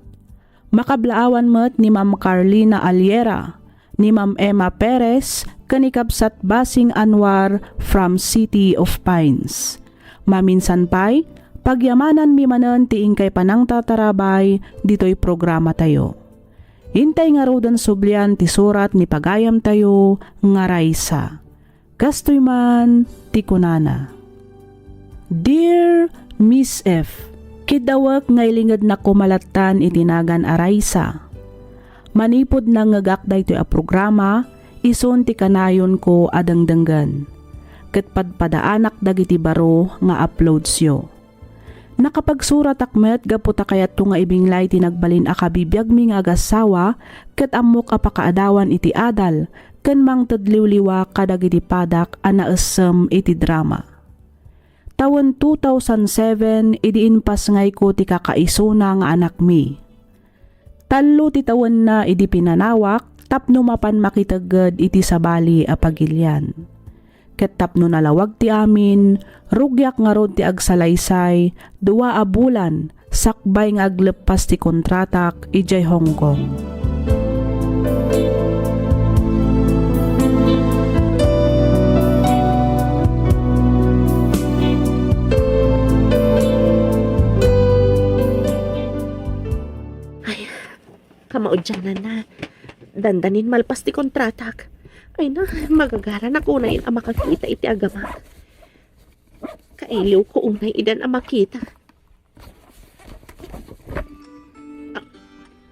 Makablaawan met ni Ma'am Carlina Aliera, ni Ma'am Emma Perez, ken ni Kabsat Basing Anwar from City of Pines. Maminsan pay, pagyamananmi manen ti inkay panangtatarabay ditoy programatayo. Intay ngaruden sublian ti surat ni pagayamtayo nga Raisa. Kastoy man ti kunana, "Dear Miss F, kiddawek nga ilingednak koma lattan iti nagan a Raisa. Manipud nangngegak daytoy a programa, isun ti kanayonko a dengdenggen. Ket padpadaanak dagiti baro nga uploadsyo." Nakapagsuratak met gapu ta kayatko nga ibinglay ti nagbalin a kabibiagmi nga agassawa ket ammok a pakaadawan iti adal ken mangted liwliwa kadagiti padak a naessem iti drama. Tawen two thousand seven idi impasngayko ti kakaisuna nga anakmi. Tallo ti tawenna idi pinanawak tapno mapan makitegged iti sabali a pagilian. Ket tapno nalawag ti amin, rugiak ngarud ti agsalaysay dua a bulan sakbay nga agleppas ti kontratak idiay Hong Kong. Ay, kamaudiananna. Dandanin malpas ti kontratak. Ay na, magagaranak unay a makakita iti agamak. Kailiwko unay idan a makita. Ah,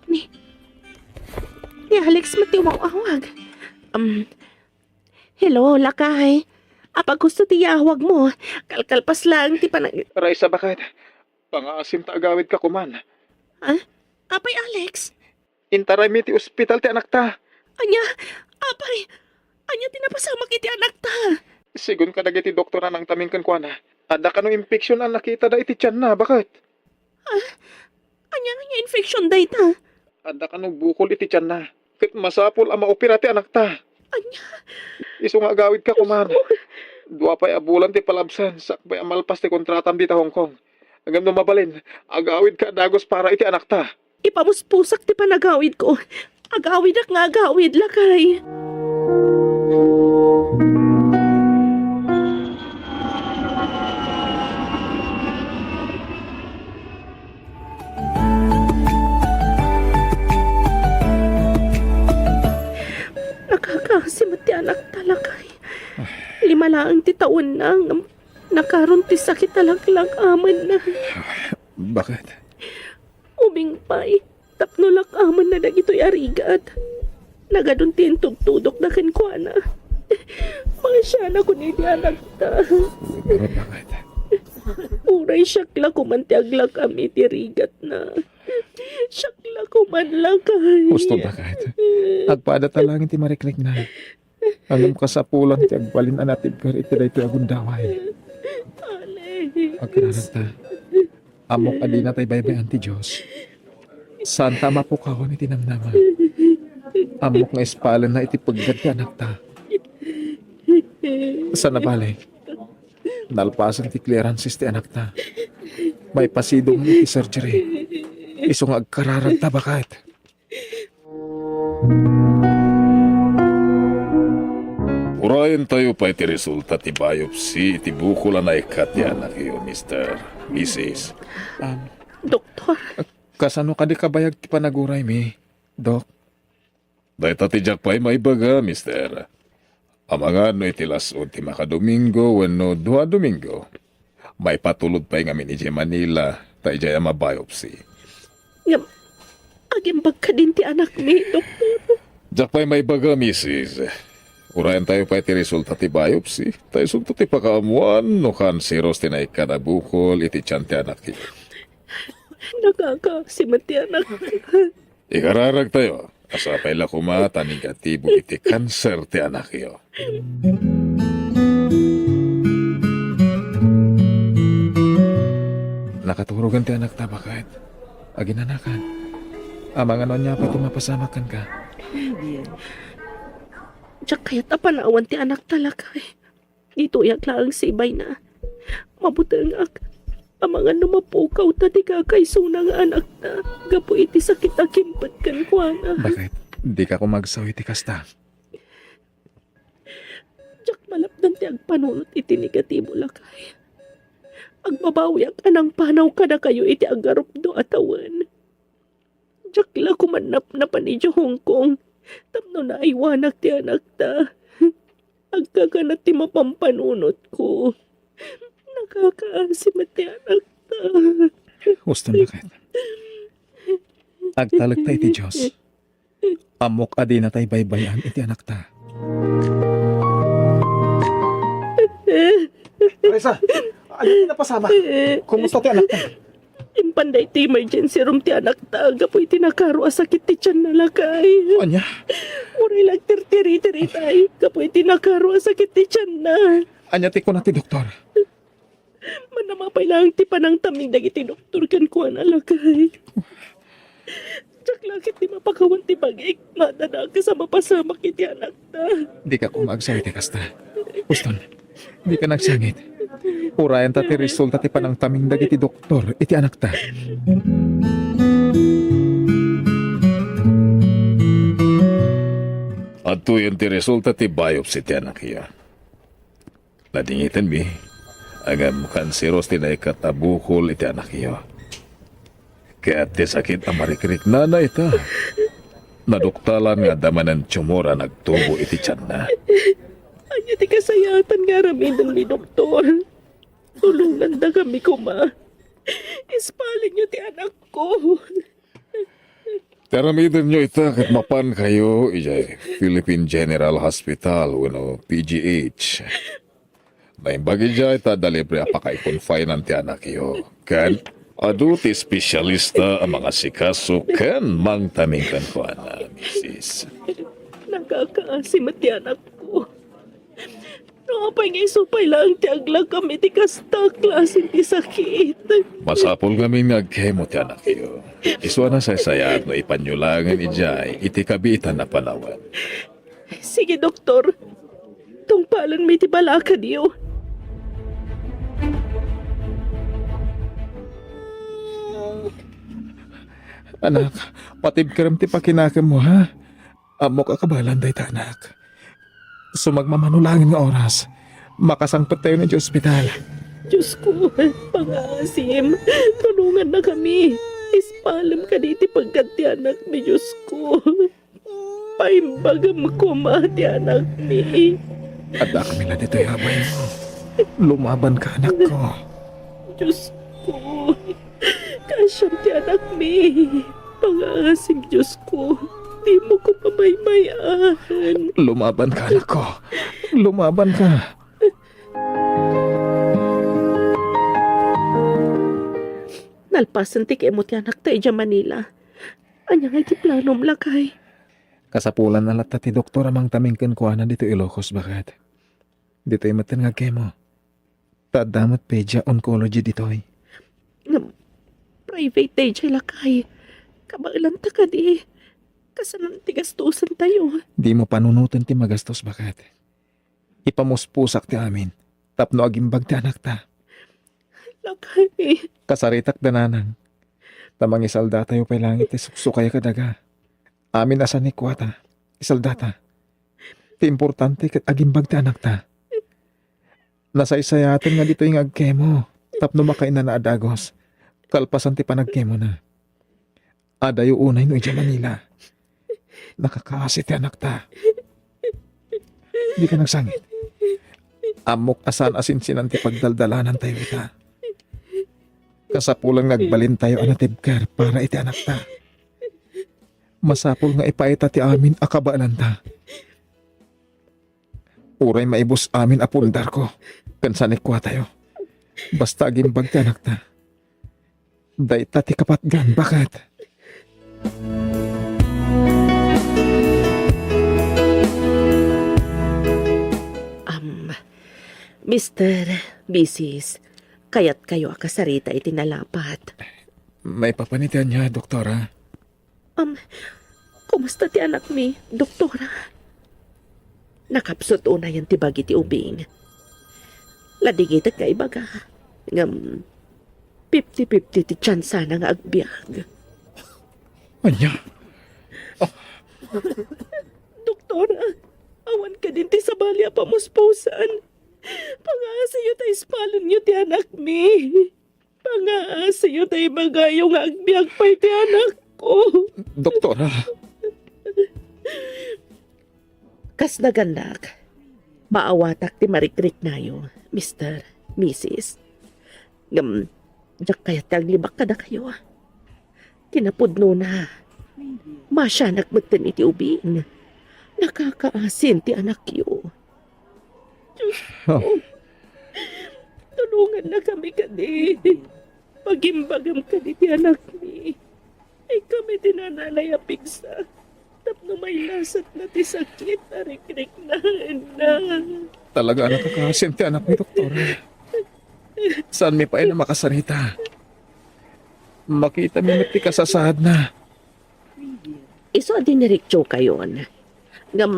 ni, ni Alex met ti umaw-awag. Um, Hello, lakay. Apay kasta ti yaawagmo? Kalkalpas laeng ti panag- Raisa, baket. Pangaasim ta agawidka koman. Ha? Apay, Alex? Intaraymi iti ospital ti anakta. Ania? Apay, ania ti napasamak iti anakta? Sigun kadagiti doktor a nangtamin kenkuana, adda kano infection a nakitada iti tianna, baket. Ah, ania nga infection dayta? Adda kano bukol iti tianna, ket masapul a maopera ti anakta. Ania? Isu nga agawidka koman. Dua pay a bulan ti palabsan sakbay a malpas ti kontratam dita Hong Kong. Ngem no mabalin, agawidka a dagus para iti anakta. Ipamuspusak ti panagawidko. Agawidak nga agawid, lakay. Nakakaasi met ti anakta, lakay. Lima laeng ti tawenna ngem nakaron ti sakit a laklak-amenna. Baket? Ubing pay, tapno lak-amenna dagitoy a rigat. Nagadun ti intudtudokda kenkuana. Masianakon iti anakta. Siguro, baket. Uray siak la koman ti aglak-am iti rigatna. Siak la koman, lakay. Husto, baket. Agpadata laeng ti marikrikna. Ngem kasapulan ti agbalin a natibker iti daytoy a gundaway. Alex. Agkararagta, ammok a dinatay baybay-an ti Dios. Saanta a mapukawan iti namnama. Ammok nga ispalenna iti peggad ti anakta. Sana bale, nalpasen ti clearances ti anakta. Maipasidong iti surgery. Isu nga agkararagta, baket. Urayentayo pay ti resulta ti biopsy iti bukol a naikkat ti anakyo, Mister, Missus. Um, Doktor. Kasano kadi kabayag ti panaguraymi, Dok? Dayta ti diak pay maibaga, mister. Amangan no iti las-ud ti makadomingo wenno dua a domingo, maipatulod pay ngamin idiay Manila, ta idiay a ma-biopsy. Ngem, agimbag kadin ti anakmi, doktor? Diak pay maibaga, misis. Urayan tayo pay ti resulta ti biopsy, ta isunto ti pakaammuan no kanseros ti naikkan a bukol iti tian ti anakyo. Nakakaasi met ti anak. Ikararag tayo. Sapay la koma ta negatibo iti kanser ti anakyo. Nakaturogan ti anakta, baket. Aginanakan. Amangan no ania pay ti mapasamak kenka. Diak kayat a panawan ti anakta, lakay. Ditoyak laeng sibayna. Mabutengak. Amangan no mapukawta ti kakaisuna nga anakta gapu iti sakit a kimpet kenkuana. Baket? Dika koma agsaw iti kasta. Diak malapdan ti agpanunot iti negatibo, lakay. Agbabawiak a nangpanaw kadakayo iti agarupdo a tawen. Diak la koma napnapan idiay Hong Kong tapno naaywanak ti anakta. Agkakanat ti mapampanunotko. Nakakaasi met ti anakta. Huston, baket. Agtalekta iti Dios. Ammok a dinatay baybay-an iti anakta. Teresa, ania ti napasamak? Kumusta ti anakta? Impanda iti emergency room ti anakta gapu iti nakaro a sakit ti tianna, lakay. Ania? Uray la agtirtiritiri itay gapu iti nakaro a sakit ti tianna. Ania ti kuna ti doktor? Manamapay laeng ti panangtaming dagiti doktor kenkuana, lakay. Diak la ketdi mapakawan ti bagik. Madanakas a mapasamak iti anakta. Dika koma agsaw iti kasta. Huston, dika nagsangit. Urayanta ti resulta ti panangtaming dagiti doktor iti anakta. Adtoyen ti resulta ti biopsy ti anakyo. Nadingitanmi, ngem kanseros ti naikkat a bukol iti anakyo. Ket ti sakit a marikriknana ita, naduktalan nga adda manen tumor a nagtubo iti tianna. Ania ti kasayaatan nga aramidenmi, doktor? Tulongandakami koma. Ispalenyo ti anakko. Ti aramidenyo ita ket mapankayo idiay Philippine General Hospital wenno P G H. Naimbag idiay ta adda libre a pakaikonfinan ti anakyo. Ken adu ti espesyalista a mangasikaso ken mangtaming kenkuana, misis. Nakakaasi met ti anakko. No apay nga isu pay laeng ti aglakam iti kasta a klase ti sakit? Masapul ngamin nga agkemo ti anakyo. Isu a nasaysayaat no ipanyo laengen idiay iti kabiitan a panawen. Sige, doktor. Tungpalenmi ti balakadyo. Anak, patibkerem ti pakinakemmo, ha? Ammok a kabaelan dayta, anak. Sumagmamano laengen nga oras, makasangpettayon idiay ospital. Diosko, pangaasim, tulongannakami. Ispalem kadi ti pagkat ti anakmi, Diosko. Paimbagem koma ti anakmi. Addakami la ditoy, abayko. Lumabanka, anakko. Diosko, kaasiam ti anakmi. Pangaasim, Diosko. Dimo koma baybay-an. Lumabanka, anakko. Lumabanka. Nalpasen ti kemo ti anakta idiay Manila. Ania ngay ti planom, lakay? Kasapulanna latta ti doktor a mangtaming kenkuana ditoy Ilocos, baket. Ditoy metten nga agkemo. Ta adda met pedia oncology ditoy. Ngem, private daydiay, lakay. Kabaelanta kadi. Kasano ti gastosentayo? Dimo panunoten ti magastos, baket. Ipamuspusak ti amin tapno agimbag ti anakta. Lakay. Kasaritak da, nanang. Ta mangisaldatayo pay laeng iti suksukay a kadaga. Amin a sanikuata, isaldata. Ti importante ket agimbag ti anakta. Nasaysayaten nga ditoy nga agkemo tapno makainana a dagus kalpasan ti panagkemona. Adayo unay no idiay Manila. Nakakaasi ti anakta. Dika nagsangit. Ammok a saan a sinsinan ti pagdaldalanantayo ita. Kasapulan nga agbalintayo a natibker para iti anakta. Masapul nga ipaita ti amin a kabaelanta. Uray maibus amin a poldarko ken sanikuatayo. Basta agimbag ti anakta. Dayta ti kapatgan, baket. Am, Mister, Misis, kayatkayo a kasarita iti nalapat? Maipapan iti ania, doktora? Am, kumusta ti anakmi, doktora? Nakapsut unayen ti bagi ti ubing. Ladingitek nga ibaga, ngem fifty fifty ti tsansana nga agbiag. Ania? Doktora, awan kadin ti sabali a pamuspusan. Pangaasiyo ta ispalenyo ti anakmi. Pangaasiyo ta ibagayo nga agbiag pay ti anakko. Doktora. Kas nagannak, maawatak ti marikriknayo, Mister, Misis. Ngem, diak kayat ti aglibak kadakayo. Kinapudnona, masianak metten iti ubing. Nakakaasin ti anakyo. Diyos ko, tulongannakami kadi. Pagimbagam kadi ti anakmi. Ikkami ti nananay a pigsa tapno mailasatna ti sakit a rikriknaenna. Talaga a nakakaasin ti anakmi, doktor. Saanmi pay a makasarita. Makitami met ti kasasaadna. Isu a diniretsokayon. Ngem,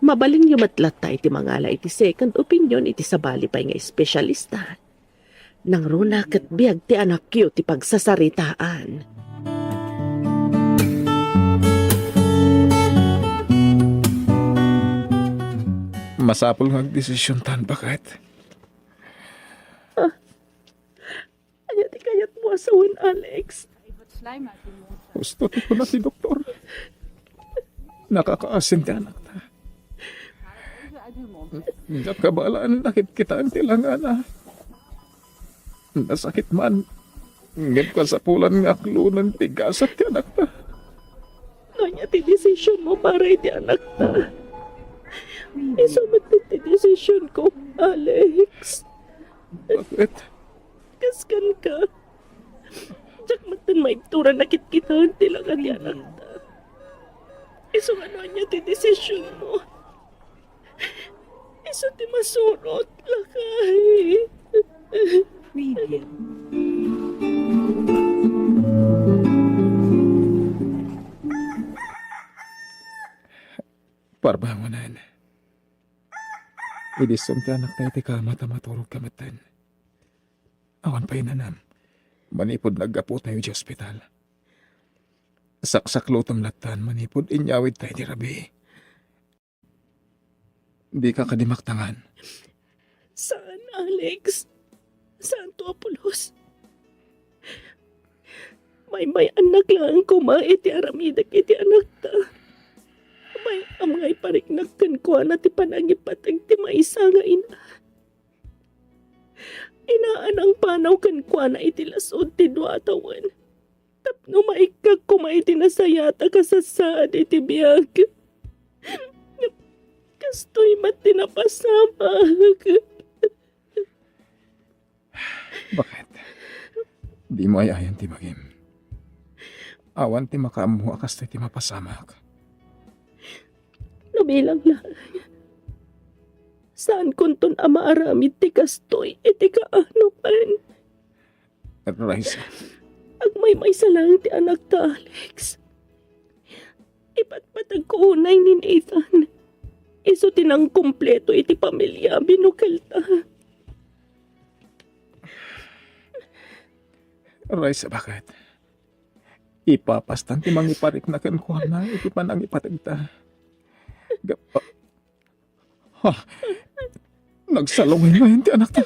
mabalinyo met latta iti mangala iti second opinion iti sabali pay nga espesyalista. Nangruna ket biag ti anakyo ti pagsasaritaan. Masapul nga agdesisiontan, baket. Ania ti kayatmo a sawen, Alex? Husto ti kuna ti doktor. Nakakaasin ti anakta. Diak kabaelan a kitkitaen ti langana. Nasakit man. Ngem kasapulan nga aklonen ti gasat ti anakta. No ania ti desisionmo para iti anakta, isu met ti desisionko, Alex. Baket? Kaskan ka. Diak metten maibturan a kitkitaen ti langa ti anakta. Isu nga no ania ti desisionmo, isu ti masurot, lakay. Parbangonen. Idi isu ti anakta iti kama ta maturog ka metten. Awan pay nanam manipud naggapu tayo iti ospital. Saksaklotem lattan manipud inyawid tayo iti rabii. Dika kadi maktangan? Saan, Alex. Saanto a pulos. Maymay-annak laeng koma iti aramidek iti anakta. Maam nga ipariknak kenkuana ti panangipateg ti maysa nga ina. Inaan a panaw kenkuana iti las-ud ti dua a tawen tapno maikkak koma iti nasayaat a kasasaad iti biag. Kastoy met ti napasamak. Baket? Dimo ay-ayan ti bagim. Awan ti makaammo a kastoy ti mapasamak. No bilang laeng, saankonton a maaramid ti kastoy iti kaanopen. Raisa. Agmaymaysa laeng ti anakta, Alex. Ipatpatagko unay ni Nathan. Isu ti nangkumpleto iti pamilia, binukelta. Raisa, baket? Ipapastan ti mangiparikna kenkuana iti panangipategta. Ga-, ha? Nagsalungayngayan ti anakta.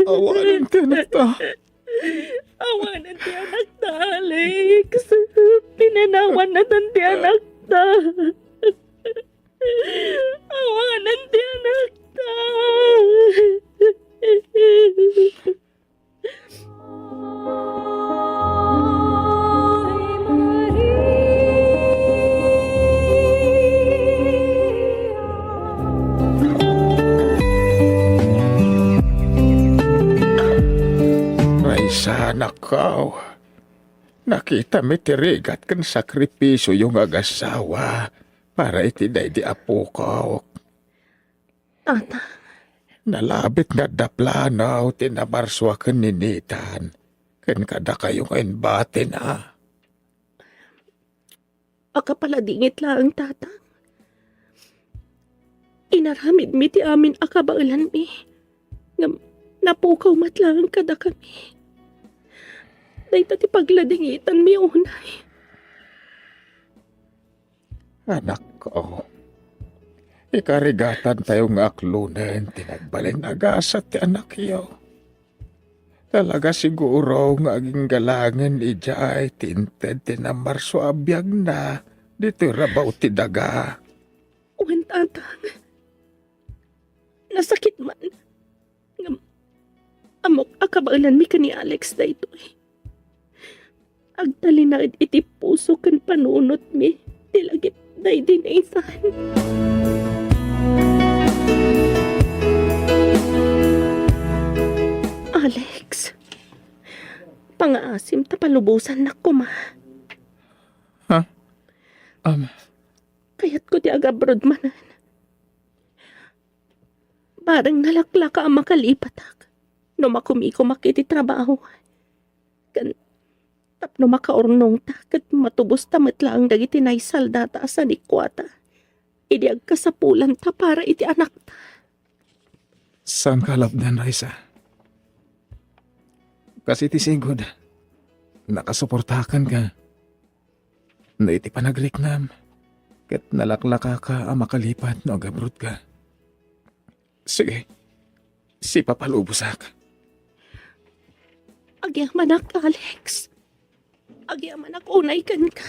Awanen ti anakta. Awanen ti anakta, Alex. Pinanawanna ti anakta. Awanen ti anakta. Raisa, anakko. Nakitam iti rigat ken sakripisioyo nga agassawa para iti daydi apokok. Tata. Nalabit nga adda plano ti namarsua ken ni Nathan ken kadakayo nga imbatina. Akapaladingit laeng, Tata. Inaramidmi ti amin a kabaelanmi, ngem napukaw met laeng kadakami. Dayta ti pagladingitanmi unay. Anakko, ikarigatantayo nga aklonen ti nagbalin a gasat ti anakyo. Talaga siguro nga aginggalangen idiay ti inted ti namarsua a biagna ditoy rabaw ti daga. Wen, Tatang. Nasakit man. Ngem, ammok a kabaelanmi ken ni Alex daytoy. Agtalinaed iti puso ken panunotmi ti lagip daydi Nathan. Alex, pangaasim ta palubosannak koma. Ha? Um. Kayatko ti agabroad manen. Bareng nalaklaka a makalipatak no makumikomak iti trabaho. Ken tapno makaurnongta ket matubosta met laeng dagiti naisaldata a sanikuata idi agkasapulanta para iti anakta. Saan ka alabdan, Raisa? Kas iti sigud, nakasuportakan ka. No iti panagriknam, ket nalaklakaka a makalipat no agabroad ka. Sige, sipapalubosak. Agyamanak, Alex. Agyamanak unay kenka.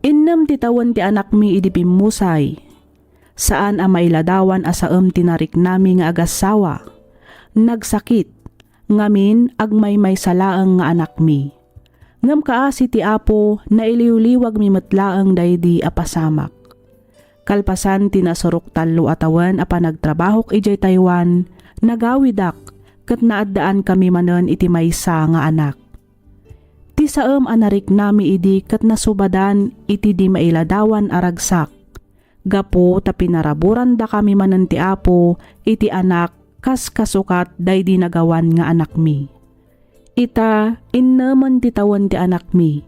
Innem ti tawen ti anakmi idi pimmusay. Saan a mailadawan a saem ti nariknami nga agassawa. Nagsakit, ngamin, agmaymaysa laeng nga anakmi. Ngem kaasi ti Apo, nailiwliwagmi met laeng daydi a pasamak. Kalpasan ti nasurok tallo a tawen a panagtrabahok idiay Taiwan, nagawidak ket naaddaankami manen iti maysa nga anak. Ti saem a nariknami idi ket nasubadan iti di mailadawan a ragsak. Gapu ta pinaraburandakami manen ti Apo iti anak kas kasukat daydi nagawan nga anakmi. Ita, innemen ti tawen ti anakmi,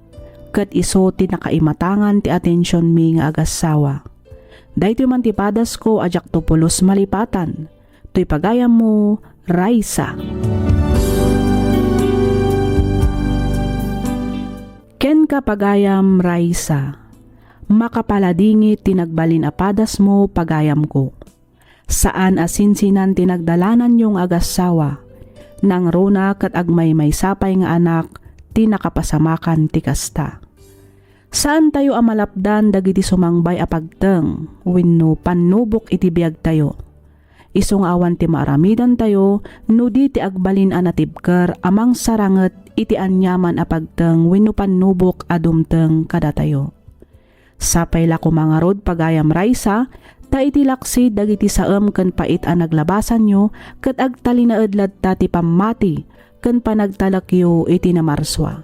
ket isu ti nakaimatangan ti atensionmi nga agassawa. Daytoy man ti padasko a diakto pulos malipatan. Toy pagayammo, Raisa. Kenka pagayam, Raisa. Makapaladingit ti nagbalin a padasmo, pagayamko. Saan a sinsinan ti nagdalananyo nga agassawa. Nangruna ket agmaymaysa pay nga anak ti nakapasamakan ti kasta. Saantayo a malapdan dagiti sumangbay a pagteng wenno pannubok iti biagtayo. Isu nga awan ti maaramidantayo no di ti agbalin a natibker a mangsaranget iti aniaman a pagteng wenno pannubok a dumteng kadatayo. Sapay la koma ngarud, pagayam Raisa, ta iti laksid dagiti saem ken pait a naglabasanyo ket agtalinaed latta ti pammati ken panagtalekyo iti namarsua.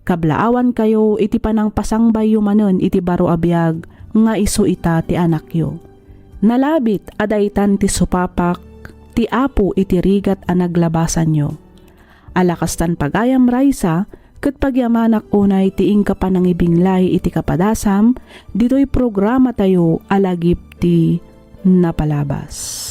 Kablaawankayo iti panangpasangbayyo manen iti baro a biag nga isu ita ti anakyo. Nalabit a daytan ti supapak ti Apo iti rigat a naglabasanyo. Ala kastan, pagayam Raisa, ket pagyamanak unay ti inka panangibinglay iti kapadasam ditoy programatayo a Lagip ti Napalabas.